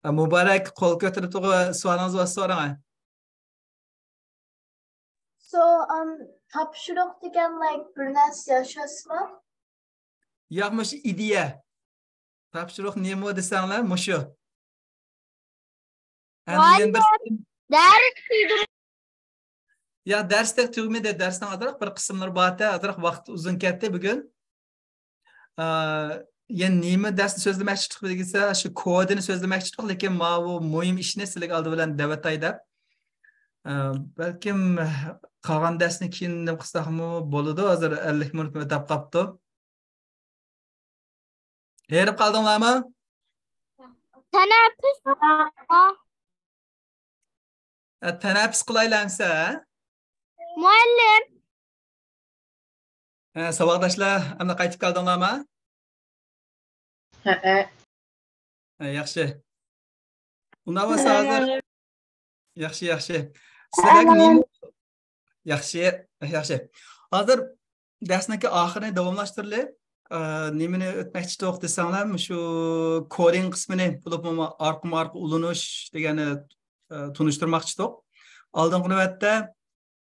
ئە، مۇبارەك، قول كۆتۈرۈپ تۇرغۇ، سوئالىڭىز بولسا سوراڭ. So, um, تاپشۇرۇق دېگەن، like، بىر نەرسە ياشاشمۇ؟ ياق، مۇشۇ ئىدىيە. تاپشۇرۇق نېمە دېسەڭلار، مۇشۇ. ھەم يەنە بىر دەرس تۈگىدى. يا، دەرس تېخى تۈگىمىدى. دەرسنىڭ ئازراق بىر قىسىملىرى بارتى، ئازراق ۋاقىت ئۇزۇن كەتتى بۈگۈن. ئا، يەنە نېمە دەرسنى سۆزلىمەكچىدۇق دېسە، شۇ كودىنى سۆزلىمەكچىدۇق، لېكىن ماۋۇ مۇھىم ئىشنى سىلەرگە ئالدى بىلەن دەۋېتەي دەپ. ئا، بەلكىم قالغان دەرسنى كېيىن نېمە قىلساقمۇ بولىدۇ، ھازىر ئەللىك مىنۇت ئۆتەپ قاپتۇ. ھېرىپ قالدىڭلارمۇ؟ تەنەپپۇس. ئە، تەنەپپۇس قىلايلى ئەمسە. مۇئەللىم. ئە، ساۋاقداشلار، ئەمدى قايتىپ كەلدىڭلارمۇ؟ ھەئە. ئە، ياخشى. ئۇنداق بولسا ھازىر. ياخشى، ياخشى. سىلەرگە نېمە؟ ياخشى، ياخشى. ھازىر دەرسنىڭكى ئاخىرىنى داۋاملاشتۇرىلى. ئە، نېمىنى ئۆتمەكچىدۇق دېسەڭلار، مۇشۇ كودىنگ قىسمىنى، بولۇپمۇ ئارقىمۇ ئارقا ئۇلىنىش دېگەننى، ئە، تونۇشتۇرماقچىدۇق. ئالدىنقى نۆۋەتتە،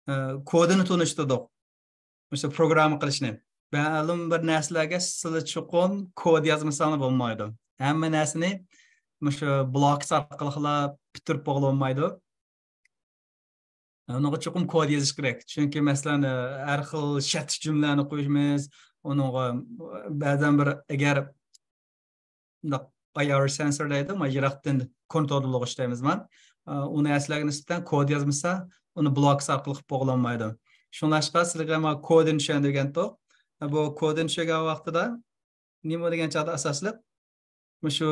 ئە، كودىنى تونۇشتۇردۇق. مۇشۇ پروگرامما قىلىشنى. مەلۇم بىر نەرسىلەرگە سىلى چوقۇم كود يازمىساڭلار بولمايدۇ. ھەممە نەرسىنى مۇشۇ بلوكس ئارقىلىقلا پۈتتۈرۈپ بولغىلى بولمايدۇ. ئۇنىڭغا چوقۇم كود يېزىش كېرەك. چۈنكى، مەسىلەن، ھەر خىل شەرتلىك جۈملىلەرنى قويىمىز. ئۇنىڭغا بەزەن بىر، ئەگەر مۇنداق ئاي ئار سېنسور دەيدۇ، ما يىراقتىن كونترول قىلغۇچ دەيمىز ما. ئۇ نەرسىلەرگە نىسبەتەن كود يازمىسا، ئۇنى بلوكس ئارقىلىق بولغىلى بولمايدۇ. شۇڭلاشقا سىلەرگە ما كودىنى چۈشەندۈرگەنتۇق. بۇ كودىنى چۈشەنگەن ۋاقتىدا نېمە دېگەن چاغدا ئاساسلىق مۇشۇ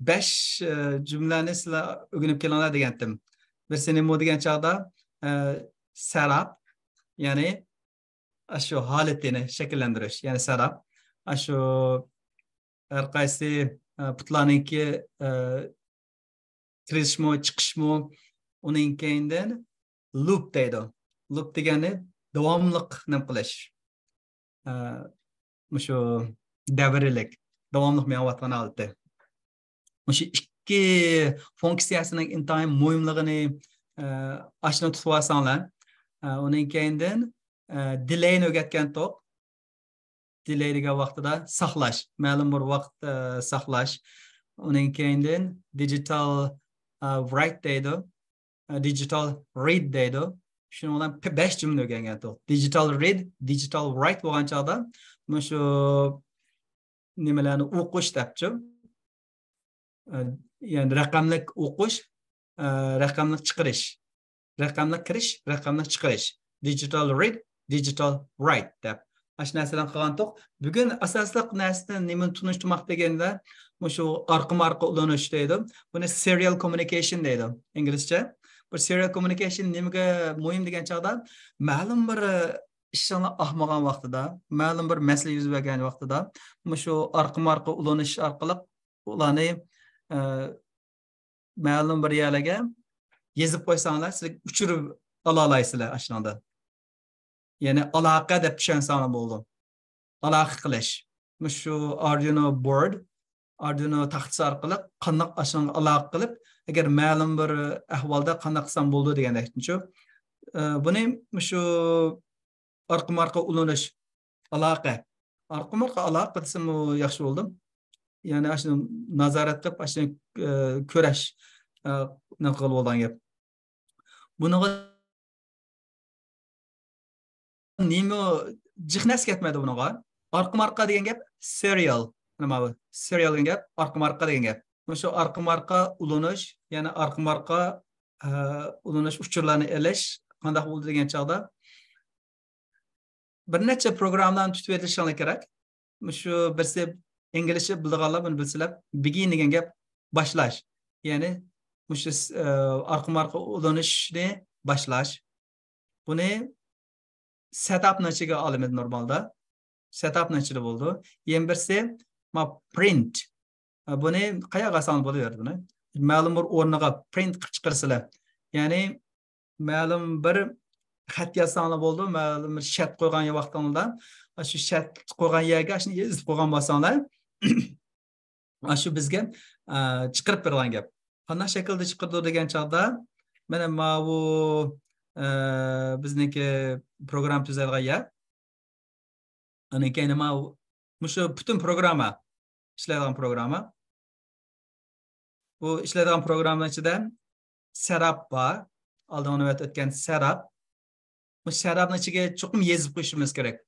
بەش، ئە، جۈملىنى سىلەر ئۆگىنىپ كېلىڭلار دېگەنتىم. بىرسى نېمە دېگەن چاغدا، ئە، سەراپ، يەنى ئاشۇ ھالىتىنى شەكىللەندۈرۈش، يەنى سەراپ. ئاشۇ ھەر قايسى، ئە، پۇتلارنىڭكى، ئە، كىرىشمۇ، چىقىشمۇ، ئۇنىڭ كەينىدىن لۇپ دەيدۇ. لۇپ دېگەننى داۋاملىق نېمە قىلىش. ئە، مۇشۇ دەۋرىيلىك، داۋاملىق مېڭىۋاتقان ھالىتى. مۇشۇ ئىككى فۇنكسىيەسىنىڭ ئىنتايىن مۇھىملىقىنى، ئە، ئاشۇنى تۇتۇۋالساڭلار، ئە، ئۇنىڭ كەينىدىن، ئە، دېلەينى ئۆگەتكەنتۇق. دېلەي دېگەن ۋاقتىدا ساقلاش، مەلۇم بىر ۋاقىت، ئە، ساقلاش. ئۇنىڭ كەينىدىن دىجىتال، ئە، رايت دەيدۇ، ئە، دىجىتال رىد دەيدۇ. شۇنىڭ بىلەن بەش جۈملە ئۆگەنگەنتۇق. Digital read, digital write بولغان چاغدا مۇشۇ نېمىلەرنى ئوقۇش دەپچۇ. ئە، يەنى رەقەملىك ئوقۇش، ئە، رەقەملىك چىقىرىش، رەقەملىك كىرىش، رەقەملىك چىقىرىش، digital read, digital write دەپ ئاشۇ نەرسىلەرنى قىلغانتۇق. بۈگۈن ئاساسلىق نەرسىنى نېمىنى تونۇشتۇرماق دېگەندە، مۇشۇ ئارقىمۇ ئارقا ئۇلىنىش دەيدۇ. بۇنى serial communication دەيدۇ ئىنگلىزچە. بۇ serial communication نېمىگە مۇھىم دېگەن چاغدا، مەلۇم بىر ئىشىڭلار ئاقمىغان ۋاقتىدا، مەلۇم بىر مەسىلە يۈز بەرگەن ۋاقتىدا، مۇشۇ ئارقىمۇ ئارقا ئۇلىنىش ئارقىلىق ئۇلارنى، ئە، مەلۇم بىر يەرلەرگە يېزىپ قويساڭلار، سىلەر ئۇچۇرۇپ ئالالايسىلەر ئاشۇنىڭدا. يەنى ئالاقە دەپ چۈشەنسەڭلار بولىدۇ. ئالاقە قىلىش. مۇشۇ Arduino board، Arduino تاختىسى ئارقىلىق قانداق ئاشۇنىڭغا ئالاقە قىلىپ، ئەگەر مەلۇم بىر ئەھۋالدا قانداق قىلسام بولىدۇ دېگەندەكچۇ. ئە، بۇنى مۇشۇ ئارقىمۇ ئارقا ئۇلىنىش، ئالاقە. ئارقىمۇ ئارقا ئالاقە قىلسىمۇ ياخشى بولىدۇ. يەنى ئاشۇنى نازارەت قىلىپ، ئاشۇنى، ئە، كۆرۈش، ئە، نېمە قىلغىلى بولىدىغان گەپ. بۇنىڭغا نېمە جىق نەرسە كەتمەيدۇ بۇنىڭغا. ئارقىمۇ ئارقا دېگەن گەپ serial. نېمە بۇ؟ Serial دېگەن گەپ، ئارقىمۇ ئارقا دېگەن گەپ. مۇشۇ ئارقىمۇ ئارقا ئۇلىنىش، يەنى ئارقىمۇ ئارقا، ئە، ئۇلىنىش ئۇچۇرلارنى ئېلىش قانداق بولىدۇ دېگەن چاغدا، بىر نەچچە پروگراممىلارنى تۇتۇپ ئېلىشىڭلار كېرەك. مۇشۇ بىرسى ئىنگلىزچە بىلىدىغانلار بۇنى بىلسىلەر، begin دېگەن گەپ باشلاش. يەنى مۇشۇ، ئە، ئارقىمۇ ئارقا ئۇلىنىشنى باشلاش. بۇنى setupنىڭ ئىچىگە ئالىمىز نورمالدا. Setupنىڭ ئىچىدە بولىدۇ. يەنە بىرسى، ما، print. ئە، بۇنى قاياققا ئالساڭلار بولۇۋېرىدۇ بۇنى. مەلۇم بىر ئورنىغا print قىلىپ چىقىرىسىلەر. يەنى مەلۇم بىر خەت يازساڭلار بولىدۇ، مەلۇم بىر شەرت قويغان ۋاقتىڭلاردا، شۇ شەرت قويغان يەرگە شۇنى يېزىپ قويغان بولساڭلار، شۇ بىزگە، ئە، چىقىرىپ بېرىدىغان گەپ. قانداق شەكىلدە چىقىرىدۇ دېگەن چاغدا، مانا ماۋۇ، ئە، بىزنىڭكى پروگرامما تۈزەلگەن يەر. ئاندىن كېيىن نېمە؟ مۇشۇ پۈتۈن پروگرامما، ئىشلەيدىغان پروگرامما. بۇ ئىشلەيدىغان پروگراممىنىڭ ئىچىدە setup بار. ئالدىنقى نۆۋەتتە ئۆتكەن setup. بۇ setupنىڭ ئىچىگە چوقۇم يېزىپ قويۇشىمىز كېرەك.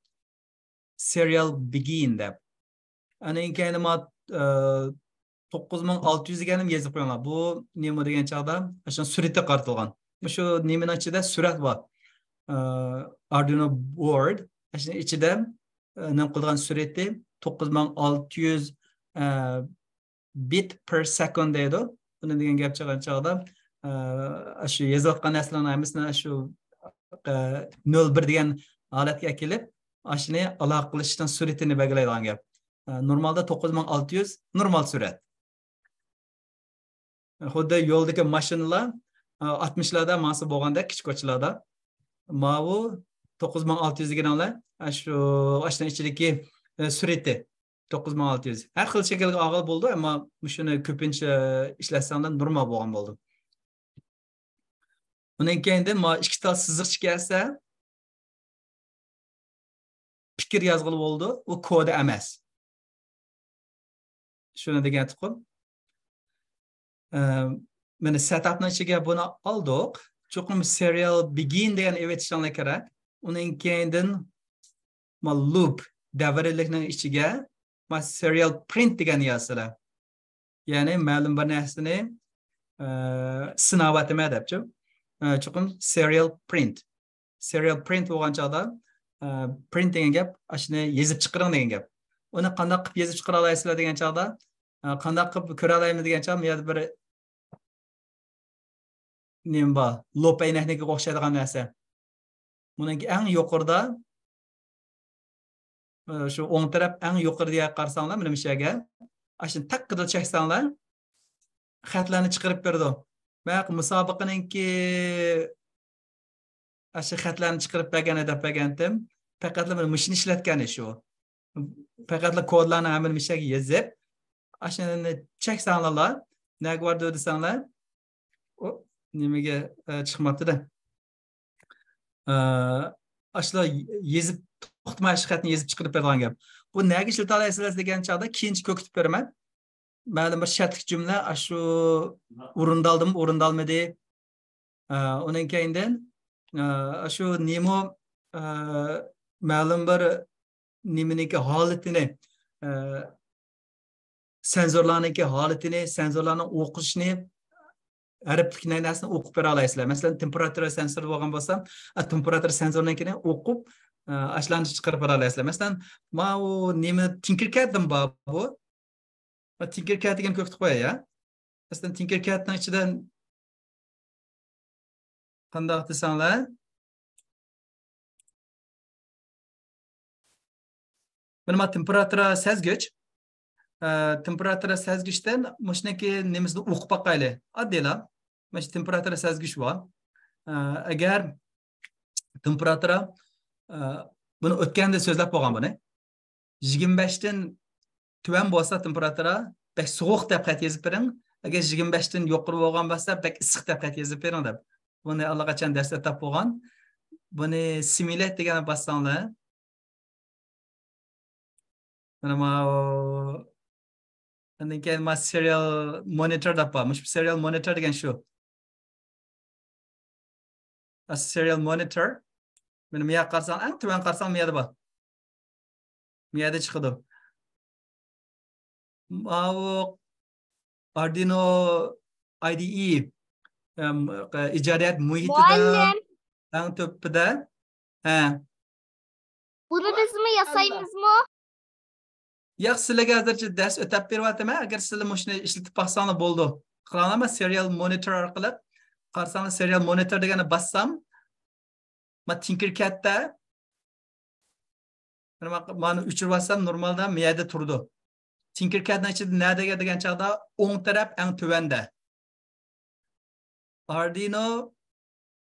Serial begin دەپ. ئاندىن كېيىن نېمە، ئە، توققۇز مىڭ ئالتە يۈز دېگەننى يېزىپ قويۇڭلار. بۇ نېمە دېگەن چاغدا، ئاشۇ سۈرىتى قارىتىلغان. مۇشۇ نېمىنىڭ ئىچىدە سۈرەت بار. ئە، Arduino board. ئاشۇ ئىچىدە، ئە، نېمە قىلغان سۈرىتى توققۇز مىڭ ئالتە يۈز، ئە، bit per second دەيدۇ. بۇنى دېگەن گەپ چىققان چاغدا، ئە، شۇ يېزىۋاتقان نەرسىلەرنىڭ ھەممىسىنى شۇ، ئە، نۆل بىر دېگەن ھالەتكە ئەكېلىپ، ئاشۇنى ئالاقە قىلىشنىڭ سۈرئىتىنى بەلگىلەيدىغان گەپ. ئە، نورمالدا توققۇز مىڭ ئالتە يۈز نورمال سۈرئەت. خۇددى يولدىكى ماشىنىلار، ئە، ئاتمىشلاردا ماڭسا بولغاندەك كىچىك كوچىلاردا. ماۋۇ توققۇز مىڭ ئالتە يۈز دېگىنىڭلار، ئە، شۇ ئاشۇنىڭ ئىچىدىكى، ئە، سۈرئىتى. توققۇز مىڭ ئالتە يۈز. ھەر خىل شەكىلگە ئالغىلى بولىدۇ، ئەمما مۇشۇنى كۆپىنچە ئىشلەتسەڭلار نورمال بولغان بولىدۇ. ئۇنىڭ كەينىدىن مانا ئىككى تال سىزىقچە كەلسە، پىكىر يازغىلى بولىدۇ، ئۇ كودا ئەمەس. شۇنى دېگەن تۇقۇم. ئە، مانا سېتاپنىڭ ئىچىگە بۇنى ئالدۇق. چوقۇم سېرىيال بېگىن دېگەن ئېۋېتىشىڭلار كېرەك. ئۇنىڭ كەينىدىن ما لۇپ دەۋرىيلىكنىڭ ئىچىگە ما سېرىيال پرىنت دېگەننى يازسىلەر. يەنى مەلۇم بىر نەرسىنى، ئە، سىناۋاتىمەن دەپچۇ. ئە، چوقۇم سېرىيال پرىنت. سېرىيال پرىنت بولغان چاغدا، ئە، پرىنت دېگەن گەپ، ئاشۇنى يېزىپ چىقىرىڭ دېگەن گەپ. ئۇنى قانداق قىلىپ يېزىپ چىقىرالايسىلەر دېگەن چاغدا، ئە، قانداق قىلىپ كۆرەلايمىز دېگەن چاغدا، بۇ يەردە بىر نېمە بار؟ لوپ ئەينەكنىڭكىگە ئوخشايدىغان نەرسە. بۇنىڭكى ئەڭ يۇقىرىدا، ئە، شۇ ئوڭ تەرەپ ئەڭ يۇقىرىدا قارىساڭلار، مانا مۇشۇ يەرگە. ئاشۇنى تەققىدە چەكسەڭلار، خەتلەرنى چىقىرىپ بېرىدۇ. مەن مۇسابىقىنىڭكى ئاشۇ خەتلەرنى چىقىرىپ بەرگەن، دەپ بەرگەنتىم. پەقەتلا مانا مۇشۇنى ئىشلەتكەن شۇ. پەقەتلا كودلارنى ھەممىنى مۇشۇ يەرگە يېزىپ، ئاشۇنى چەكسەڭلار، نەگە باردۇ دېسەڭلار، ئۇ نېمىگە، ئە، چىقماپتۇ-دە. ئە، ئاشۇلا يېزىپ، توختىماي شۇ خەتنى يېزىپ چىقىرىپ بېرىدىغان گەپ. بۇ نەگە ئىشلىتەلەيسىلەر دېگەن چاغدا كېيىنچە كۆرسىتىپ بېرىمەن. مەلۇم بىر شەرتلىك جۈملە، ئاشۇ ئورۇندالدىمۇ، ئورۇندالمىدى. ئە، ئۇنىڭ كەينىدىن ئە، شۇ نېمو، ئە، مەلۇم بىر نېمىنىڭكى ھالىتىنى، ئە، سەنزورلارنىڭكى ھالىتىنى، سەنزورلارنىڭ ئوقۇشىنى، ھەرپلىك نەرسىنى ئوقۇپ بېرەلەيسىلەر. مەسىلەن، تېمپېراتۇرا سەنزورى بولغان بولسا، ئە، تېمپېراتۇرا سەنزورىنىڭكىنى ئوقۇپ، ئە، ئاشۇلارنى چىقىرىپ بېرەلەيسىلەر. مەسىلەن، ماۋۇ نېمە، تىنكېركەدمۇ بار بۇ؟ تىنكېركەد دېگەننى كۆرسىتىپ قوياي، يا. مەسىلەن، تىنكېركەدنىڭ ئىچىدە قانداق دېسەڭلار، مانا تېمپېراتۇرا سەزگۈچ. ئە، تېمپېراتۇرا سەزگۈچتىن مۇشۇنىڭكى نېمىسىنى ئوقۇپ باقايلى. ئاددىيلا. مانا شۇ تېمپېراتۇرا سەزگۈچ بار. ئە، ئەگەر تېمپېراتۇرا، ئە، بۇنى ئۆتكەندە سۆزلەپ بولغان بۇنى. يىگىرمە بەشتىن تۆۋەن بولسا تېمپېراتۇرا، بەك سوغۇق دەپ خەت يېزىپ بېرىڭ. ئەگەر يىگىرمە بەشتىن يۇقىرى بولغان بولسا، بەك ئىسسىق دەپ خەت يېزىپ بېرىڭ دەپ. بۇنى ئاللىقاچان دەرستە ئۆتەپ بولغان. بۇنى سىمۇليېت دېگەننى باسساڭلار. مانا ماۋۇ. ئاندىن كېيىن ما سېرىيال مونىتور دەپ بار. مۇشۇ سېرىيال مونىتور دېگەن شۇ. سېرىيال مونىتور. مانا مۇياققا قارىساڭ، ئەڭ تۆۋەن قارىساڭ، مۇيەردە بار. مۇيەردە چىقىدۇ. ماۋۇ ئاردۇينو ئاي دى ئى، ئەم، ئىجادىيەت مۇھىتىدا مۇئەللىم. ئەڭ تۆپىدە. ھە. بۇنى بىزمۇ ياسايمىزمۇ؟ ياق، سىلەرگە ھازىرچە دەرس ئۆتەپ بېرىۋاتىمەن. ئەگەر سىلەر مۇشۇنى ئىشلىتىپ باقساڭلار بولىدۇ. قاراڭلار، مەن سېرىيال مونىتور ئارقىلىق. قارىساڭلار، سېرىيال مونىتور دېگەننى باسسام، ما تىنكېركەدتە، مانا، مانا ئۆچۈرۈۋاتسام، نورمالدا مۇيەردە تۇرىدۇ. تىنكېركەدنىڭ ئىچىدە نەدە دېگەن چاغدا، ئوڭ تەرەپ ئەڭ تۆۋەندە. ئاردۇينو،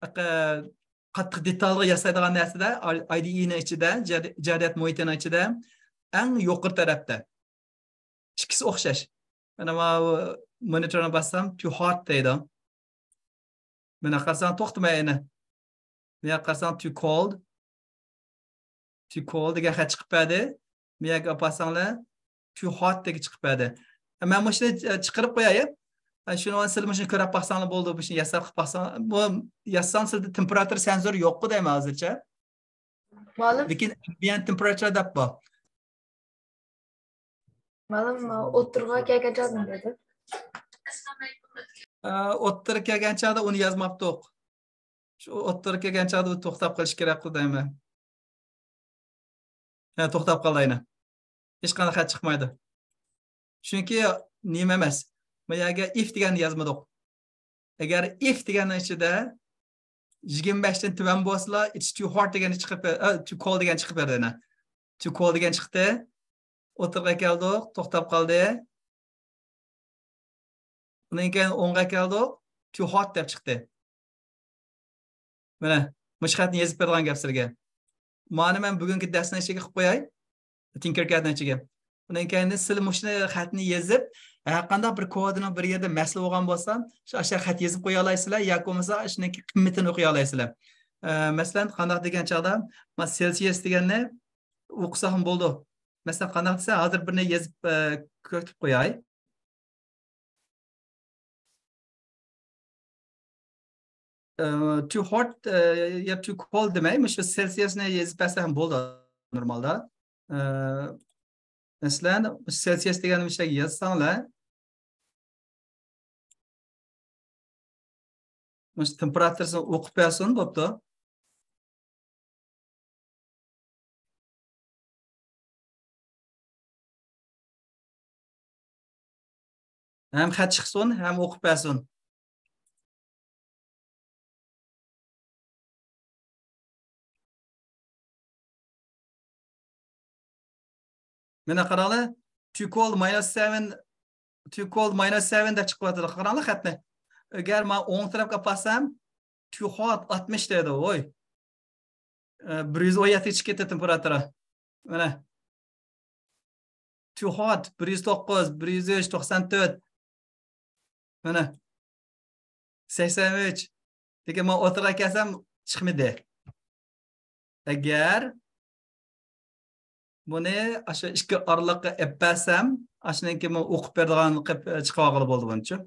قاتتىق دېتالغا ياسايدىغان نەرسىدە، ئاي دى ئىنىڭ ئىچىدە، ئىجادىيەت مۇھىتىنىڭ ئىچىدە ئەڭ يۇقىرى تەرەپتە. ئىككىسى ئوخشاش. مانا ماۋۇ مونىتورنى باسسام، too hot دەيدۇ. مانا قارىساڭ، توختىماي يەنە. مانا قارىساڭ، too cold. Too cold دېگەن خەت چىقىپ بەردى. مۇ يەرگە ئاپارساڭلار، too hot دېگەن چىقىپ بەردى. مەن مۇشۇنى چىقىرىپ قوياي. شۇنى سىلەر مۇشۇنى كۆرۈپ باقساڭلار بولىدۇ، مۇشۇنى ياساپ قىلىپ باقساڭلار. بۇ ياسىساڭ سىلەردە تېمپېراتۇرا سەنزورى يوققۇ دەيمەن ھازىرچە. مۇئەللىم. لېكىن ئەمبىيەنت تېمپېراتۇرا دەپ بار. مۇئەللىم، ئوتتۇرىغا كەلگەن چاغدا نېمە دەيدۇ؟ ئە، ئوتتۇرىغا كەلگەن چاغدا ئۇنى يازماپتۇق. شۇ ئوتتۇرىغا كەلگەن چاغدا ئۇ توختاپ قېلىشى كېرەكقۇ دەيمەن. ھە، توختاپ قالدى يەنە. ھېچقانداق خەت چىقمايدۇ. چۈنكى نېمە ئەمەس. بۇ يەرگە ئىف دېگەننى يازمىدۇق. ئەگەر ئىف دېگەننىڭ ئىچىدە يىگىرمە بەشتىن تۆۋەن بولسىلا، it's too hot دېگەننى چىقىپ بېرىدۇ، ئە، too cold دېگەننى چىقىپ بېرىدۇ يەنە. Too cold دېگەن چىقتى. ئوتتۇرىغا كەلدۇق، توختاپ قالدى. ئۇنىڭ كېيىن ئوڭغا كەلدۇق، too hot دەپ چىقتى. مانا، مۇشۇ خەتنى يېزىپ بېرىدىغان گەپ سىلەرگە. مانى مەن بۈگۈنكى دەرسنىڭ ئىچىگە قىلىپ قوياي. تىنكېركەدنىڭ ئىچىگە. ئۇنىڭ كەينىدىن سىلەر مۇشۇنى خەتنى يېزىپ، ھەرقانداق بىر كودىنىڭ بىر يەردە مەسىلە بولغان بولسا، شۇ ئاشۇ خەت يېزىپ قويالايسىلەر ياكى بولمىسا شۇنىڭكى قىممىتىنى ئوقۇيالايسىلەر. ئە، مەسىلەن، قانداق دېگەن چاغدا، ما سېلسىيەس دېگەننى ئوقۇساقمۇ بولىدۇ. مەسىلەن، قانداق دېسە، ھازىر بىرنى يېزىپ، ئە، كۆرسىتىپ قوياي. ئە، too hot، ئە، يا too cold دېمەي، مۇشۇ سېلسىيەسنى يېزىپ بەرسەم بولىدۇ نورمالدا. ئە، مەسىلەن، سېلسىيەس دېگەننى مۇشۇ يەرگە يازساڭلار، مۇشۇ تېمپېراتۇرىسىنى ئوقۇپ بەرسۇن، بوپتۇ. ھەم خەت چىقسۇن، ھەم ئوقۇپ بەرسۇن. مانا قاراڭلار، too cold minus seven، too cold minus seven دەپ چىقىۋاتىدۇ. قاراڭلار خەتنى. ئەگەر مەن ئوڭ تەرەپكە ئاپارسام، too hot ئاتمىش دەيدۇ، ۋوي. ئە، بىر يۈز ئون يەتتىگە چىقىپ كەتتى تېمپېراتۇرا. مانا. Too hot، بىر يۈز توققۇز، بىر يۈز ئۈچ، توقسان تۆت. مانا. سەكسەن ئۈچ. لېكىن مەن ئوتتۇرىغا كەلسەم، چىقمىدى. ئەگەر بۇنى ئاشۇ ئىككى ئارىلىققا ئېلىپ بەرسەم، ئاشۇنىڭ كېيىن ئوقۇپ بېرىدىغان قىلىپ چىقىۋالغىلى بولىدۇ بۇنچە.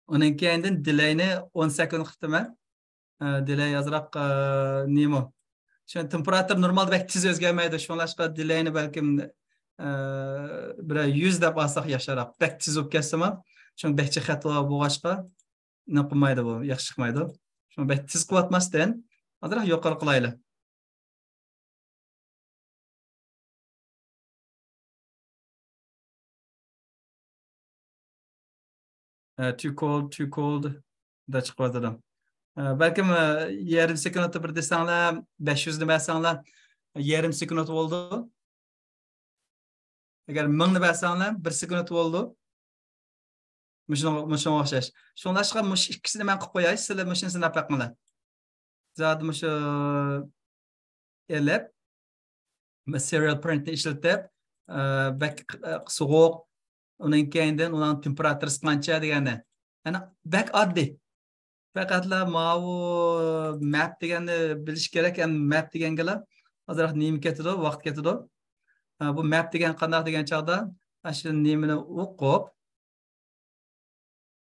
ئۇنىڭ كەينىدىن دېلەينى ئون سېكۇنت قىلىپتىمەن. ئە، دېلەي ئازراق، ئە، نېمە؟ شۇ تېمپېراتۇرا نورمالدا بەك تېز ئۆزگەرمەيدۇ. شۇڭلاشقا دېلەينى بەلكىم، ئە، بىر يۈز دەپ ئالساق ياخشىراق. بەك تېز بولۇپ كەتسىمۇ، شۇڭا بەك جىق خەت بولغاچقا، نېمە قىلمايدۇ بۇ، ياخشى چىقمايدۇ. شۇڭا بەك تېز قىلىۋاتماستىن، ئازراق يۇقىرى قىلايلى. ئە، too cold, too cold دە چىقىۋاتىدۇ. ئە، بەلكىم، ئە، يېرىم سېكۇنتتا بىر دېسەڭلار، بەش يۈزنى بەرسەڭلار، يېرىم سېكۇنت بولىدۇ. ئەگەر مىڭنى بەرسەڭلار، بىر سېكۇنت بولىدۇ. مۇشۇنىڭ-، مۇشۇنىڭغا ئوخشاش. شۇڭلاشقا مۇشۇ ئىككىسىنى مەن قىلىپ قوياي، سىلەر مۇشۇنى سىناپ بېقىڭلار. زادى مۇشۇ ئېلىپ، سېرىيال پرىنتنى ئىشلىتىپ، ئە، بەك، ئە، سوغۇق، ئۇنىڭ كەينىدىن ئۇنىڭ تېمپېراتۇرىسى قانچە دېگەننى. يەنى بەك ئاددىي. پەقەتلا ماۋۇ مەپ دېگەننى بىلىش كېرەك. ئەمدى مەپ دېگەنگىلا ئازراق نېمە كېتىدۇ، ۋاقىت كېتىدۇ. ئە، بۇ مەپ دېگەن قانداق دېگەن چاغدا، ئاشۇ نېمىنى ئوقۇپ،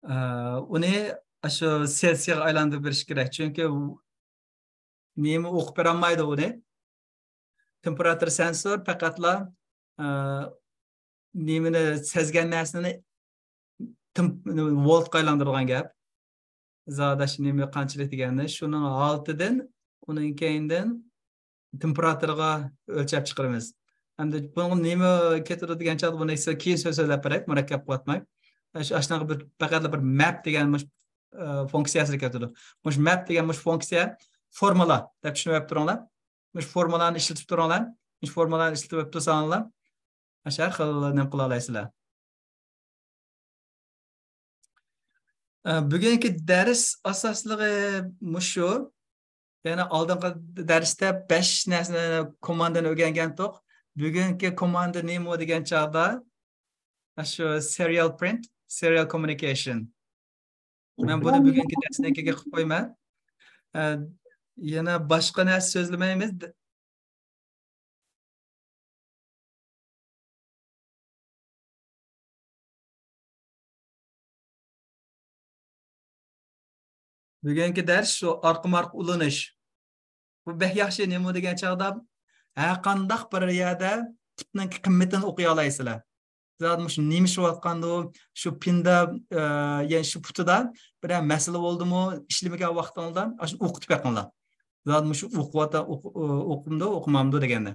ئە، ئۇنى ئاشۇ سېلسىيغا ئايلاندۇرۇپ بېرىش كېرەك. چۈنكى نېمە ئوقۇپ بېرەلمەيدۇ ئۇنى. تېمپېراتۇرا سېنسور پەقەتلا، ئە، نېمىنى سەزگەن نەرسىنى تېم-، ۋولتقا ئايلاندۇرىدىغان گەپ. زادى ئاشۇ نېمە قانچىلىك دېگەننى، شۇنىڭ ھالىتىدىن، ئۇنىڭ كەينىدىن تېمپېراتۇرىغا ئۆلچەپ چىقىرىمىز. ئەمدى بۇنىڭغا نېمە كېتىدۇ دېگەن چاغدا، بۇنى سىزگە كېيىن سۆز سۆزلەپ بېرەي، مۇرەككەپ قىلىۋاتماي. ئاشۇ، ئاشۇنداق بىر، پەقەتلا بىر مەپ دېگەن مۇش-، ئە، فۇنكسىيەسىگە كېتىدۇ. مۇشۇ مەپ دېگەن مۇشۇ فۇنكسىيە فورمۇلا دەپ چۈشىنىۋېلىپ تۇرۇڭلار. مۇشۇ فورمۇلانى ئىشلىتىپ تۇرۇڭلار. مۇشۇ فورمۇلانى ئىشلىتىۋېلىپ تۇرساڭلار، ئاشۇ خىل نېمە قىلالايسىلەر. ئە، بۈگۈنكى دەرس ئاساسلىقى مۇشۇ. يەنى ئالدىنقى دەرستە بەش نەرسىنى، كوماندىنى ئۆگەنگەنتۇق. بۈگۈنكى كوماندا نېمە دېگەن چاغدا، ئاشۇ سېرىيال پرىنت، سېرىيال كوممۇنىكېيشن. مەن بۇنى بۈگۈنكى دەرسنىڭكىگە قىلىپ قويىمەن. ئە، يەنە باشقا نەرسە سۆزلىمەيمىز. بۈگۈنكى دەرس شۇ ئارقىمۇ ئارقا ئۇلىنىش. بۇ بەك ياخشى، نېمە دېگەن چاغدا ھەرقانداق بىر يەردە تىپنىڭ قىممىتىنى ئوقۇيالايسىلەر. زادى مۇشۇ نېمە ئىشلىۋاتقاندۇ، شۇ پىندا، ئە، يەنى شۇ پۇتىدا بىرەر مەسىلە بولدىمۇ، ئىشلىمىگەن ۋاقتىڭلاردا ئاشۇنى ئوقۇتۇپ بېقىڭلار. زادى مۇشۇ ئوقۇۋاتا-، ئوقۇ-، ئوقۇمدۇ، ئوقۇمامدۇ دېگەندە.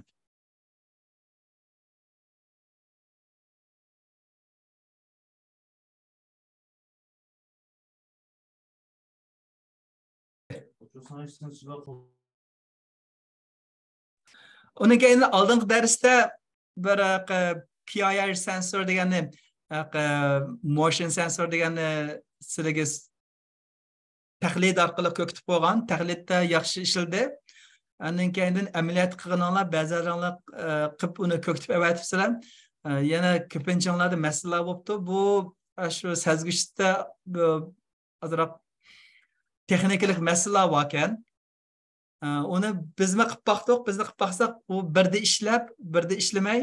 ئۇنىڭ كەينىدىن ئالدىنقى دەرستە بىر، ئە، پى ئاي ئار سېنسور دېگەننى، ئە، موشن سېنسور دېگەننى سىلىگە تەقلىد ئارقىلىق كۆكىتىپ بولغان، تەقلىدتە ياخشى ئىشلىدى. ئاندىن كەينىدىن ئەمەلىيەتتە قىلغىنىڭلار، بەزىلىرىڭلار، ئە، قىپ ئۇنى كۆكىتىپ ئەۋەتىپسىلەر. ئە، يەنە كۆپىنچىڭلاردا مەسىلىلەر بوپتۇ. بۇ، ئە، شۇ سەزگۈچتە بۇ ئازراق تېخنىكىلىق مەسىلىلەر باركەن. ئە، ئۇنى بىزمۇ قىپ باقتۇق، بىزنى قىپ باقساق، ئۇ بىردە ئىشلەپ، بىردە ئىشلىمەي،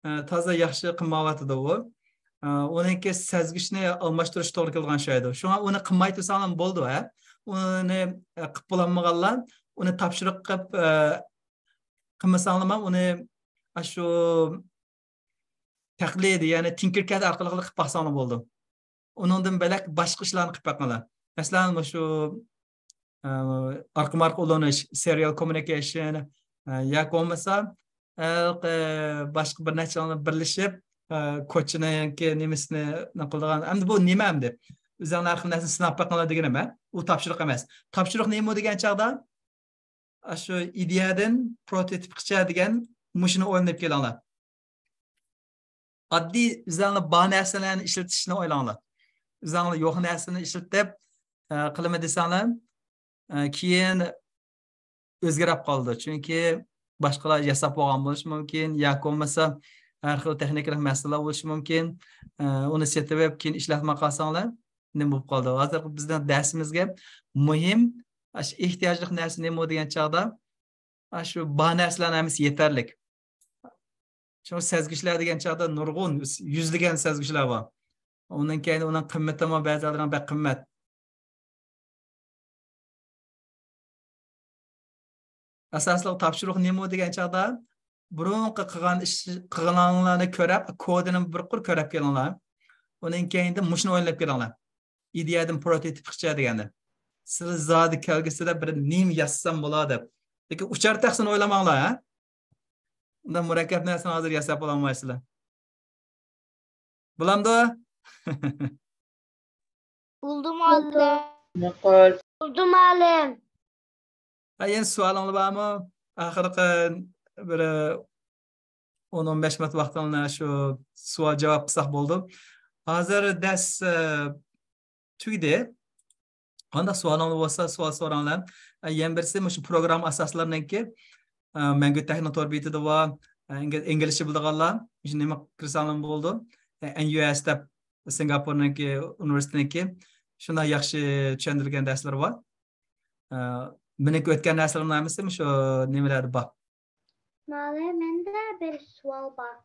ئە، تازا ياخشى قىلمايۋاتىدۇ ئۇ. ئە، ئۇنىڭكى سەزگۈچنى ئالماشتۇرۇش توغرا كېلىدىغان ئوخشايدۇ. شۇڭا ئۇنى قىلماي تۇرساڭلارمۇ بولىدۇ، ھە. ئۇنى، ئە، قىپ بولالمىغانلار، ئۇنى تاپشۇرۇق قىپ، ئە، قىلمىساڭلارمۇ ئۇنى ئاشۇ تەقلىدىي، يەنى تىنكىركەد ئارقىلىق قىپ باقساڭلار بولىدۇ. ئۇنىڭدىن بۆلەك باشقا ئىشلارنى قىپ باقىڭلار. مەسىلەن، مۇشۇ، ئە، ئارقىمۇ ئارقا ئۇلىنىش، سېرىيال كوممۇنىكېيشن، ئە، ياكى بولمىسا، ئە، باشقا بىر نەچچىڭلار بىرلىشىپ، ئە، كوچىنىڭكى نېمىسىنى نېمە قىلىدىغان. ئەمدى بۇ نېمە ئەمدى؟ ئۆزۈڭلار ھەر خىل نەرسىنى سىناپ بېقىڭلار دېگىنىم، ھە؟ ئۇ تاپشۇرۇق ئەمەس. تاپشۇرۇق نېمە دېگەن چاغدا؟ ئاشۇ ئىدىيەدىن پروتوتىپقىچە دېگەن مۇشۇنى ئويلىنىپ كېلىڭلار. ئاددىي ئۆزۈڭلار بار نەرسىلەرنى ئىشلىتىشنى ئويلاڭلار. ئۆزۈڭلار يوق نەرسىنى ئىشلىتىپ، ئە، قىلىمەن دېسەڭلار، ئە، كېيىن ئۆزگىرىپ قالىدۇ. چۈنكى باشقىلار ياساپ بولغان بولۇشى مۇمكىن، ياكى بولمىسا ھەر خىل تېخنىكىلىق مەسىلىلەر بولۇشى مۇمكىن. ئە، ئۇنى سېتىۋېلىپ كېيىن ئىشلەتمەي قالساڭلار، نېمە بولۇپ قالىدۇ؟ ھازىرقى بىزنىڭ دەرسىمىزگە مۇھىم، ئاشۇ ئېھتىياجلىق نەرسە نېمە دېگەن چاغدا، ئاشۇ بار نەرسىلەرنىڭ ھەممىسى يېتەرلىك. شۇڭا سەزگۈچلەر دېگەن چاغدا نۇرغۇن، يۈزلىگەن سەزگۈچلەر بار. ئۇنىڭ كەينى ئۇنىڭ قىممىتىمۇ بەزىلىرىنىڭ بەك قىممەت. ئاساسلىق تاپشۇرۇق نېمە دېگەن چاغدا، بۇرۇنقى قىلغان ئىش، قىلغانلارنى كۆرۈپ، كودىنى بىر قۇر كۆرۈپ كېلىڭلار. ئۇنىڭ كەينىدىن مۇشۇنى ئويلاپ كېلىڭلار. ئىدىيەدىن پروتوتىپقىچە دېگەندە. سىلەر زادى كەلگۈسىدە بىر نېمە ياسىسام بولا دەپ. لېكىن ئۇچار تاختىسىنى ئويلىماڭلار، ھە؟ ئۇنداق مۇرەككەپ نەرسىنى ھازىر ياساپ بولالمايسىلەر. بولامدۇ؟ بولدى مۇئەللىم. ماقۇل. بولدى مۇئەللىم. ھە، يەنە سوئالىڭلار بارمۇ؟ ئاخىرقى بىر ئون، ئون بەش مىنۇت ۋاقتىڭلارنى شۇ سوئال جاۋاب قىلساق بولدى. ھازىر دەرس، ئە، تۈگىدى. قانداق سوئالىڭلار بولسا، سوئال سوراڭلار. ئە، يەنە بىرسى مۇشۇ پروگرامما ئاساسلىرىنىڭكى، ئە، مەڭگۈ تېخنىك تور بېتىدە بار. ئە، ئىنگل-، ئىنگلىزچە بىلىدىغانلار مۇشۇ نېمە كىرسەڭلار بولدى. ئە، ئېن يۇ ئېس دەپ سىنگاپورنىڭكى ئۇنىۋېرسىتېتىنىڭكى شۇنداق ياخشى چۈشەندۈرگەن دەرسلىرى بار. ئە، مېنىڭكى ئۆتكەن دەرسلىرىمنىڭ ھەممىسى مۇشۇ نېمىلەردە بار. مۇئەللىم، مەندە بىر سوئال بار.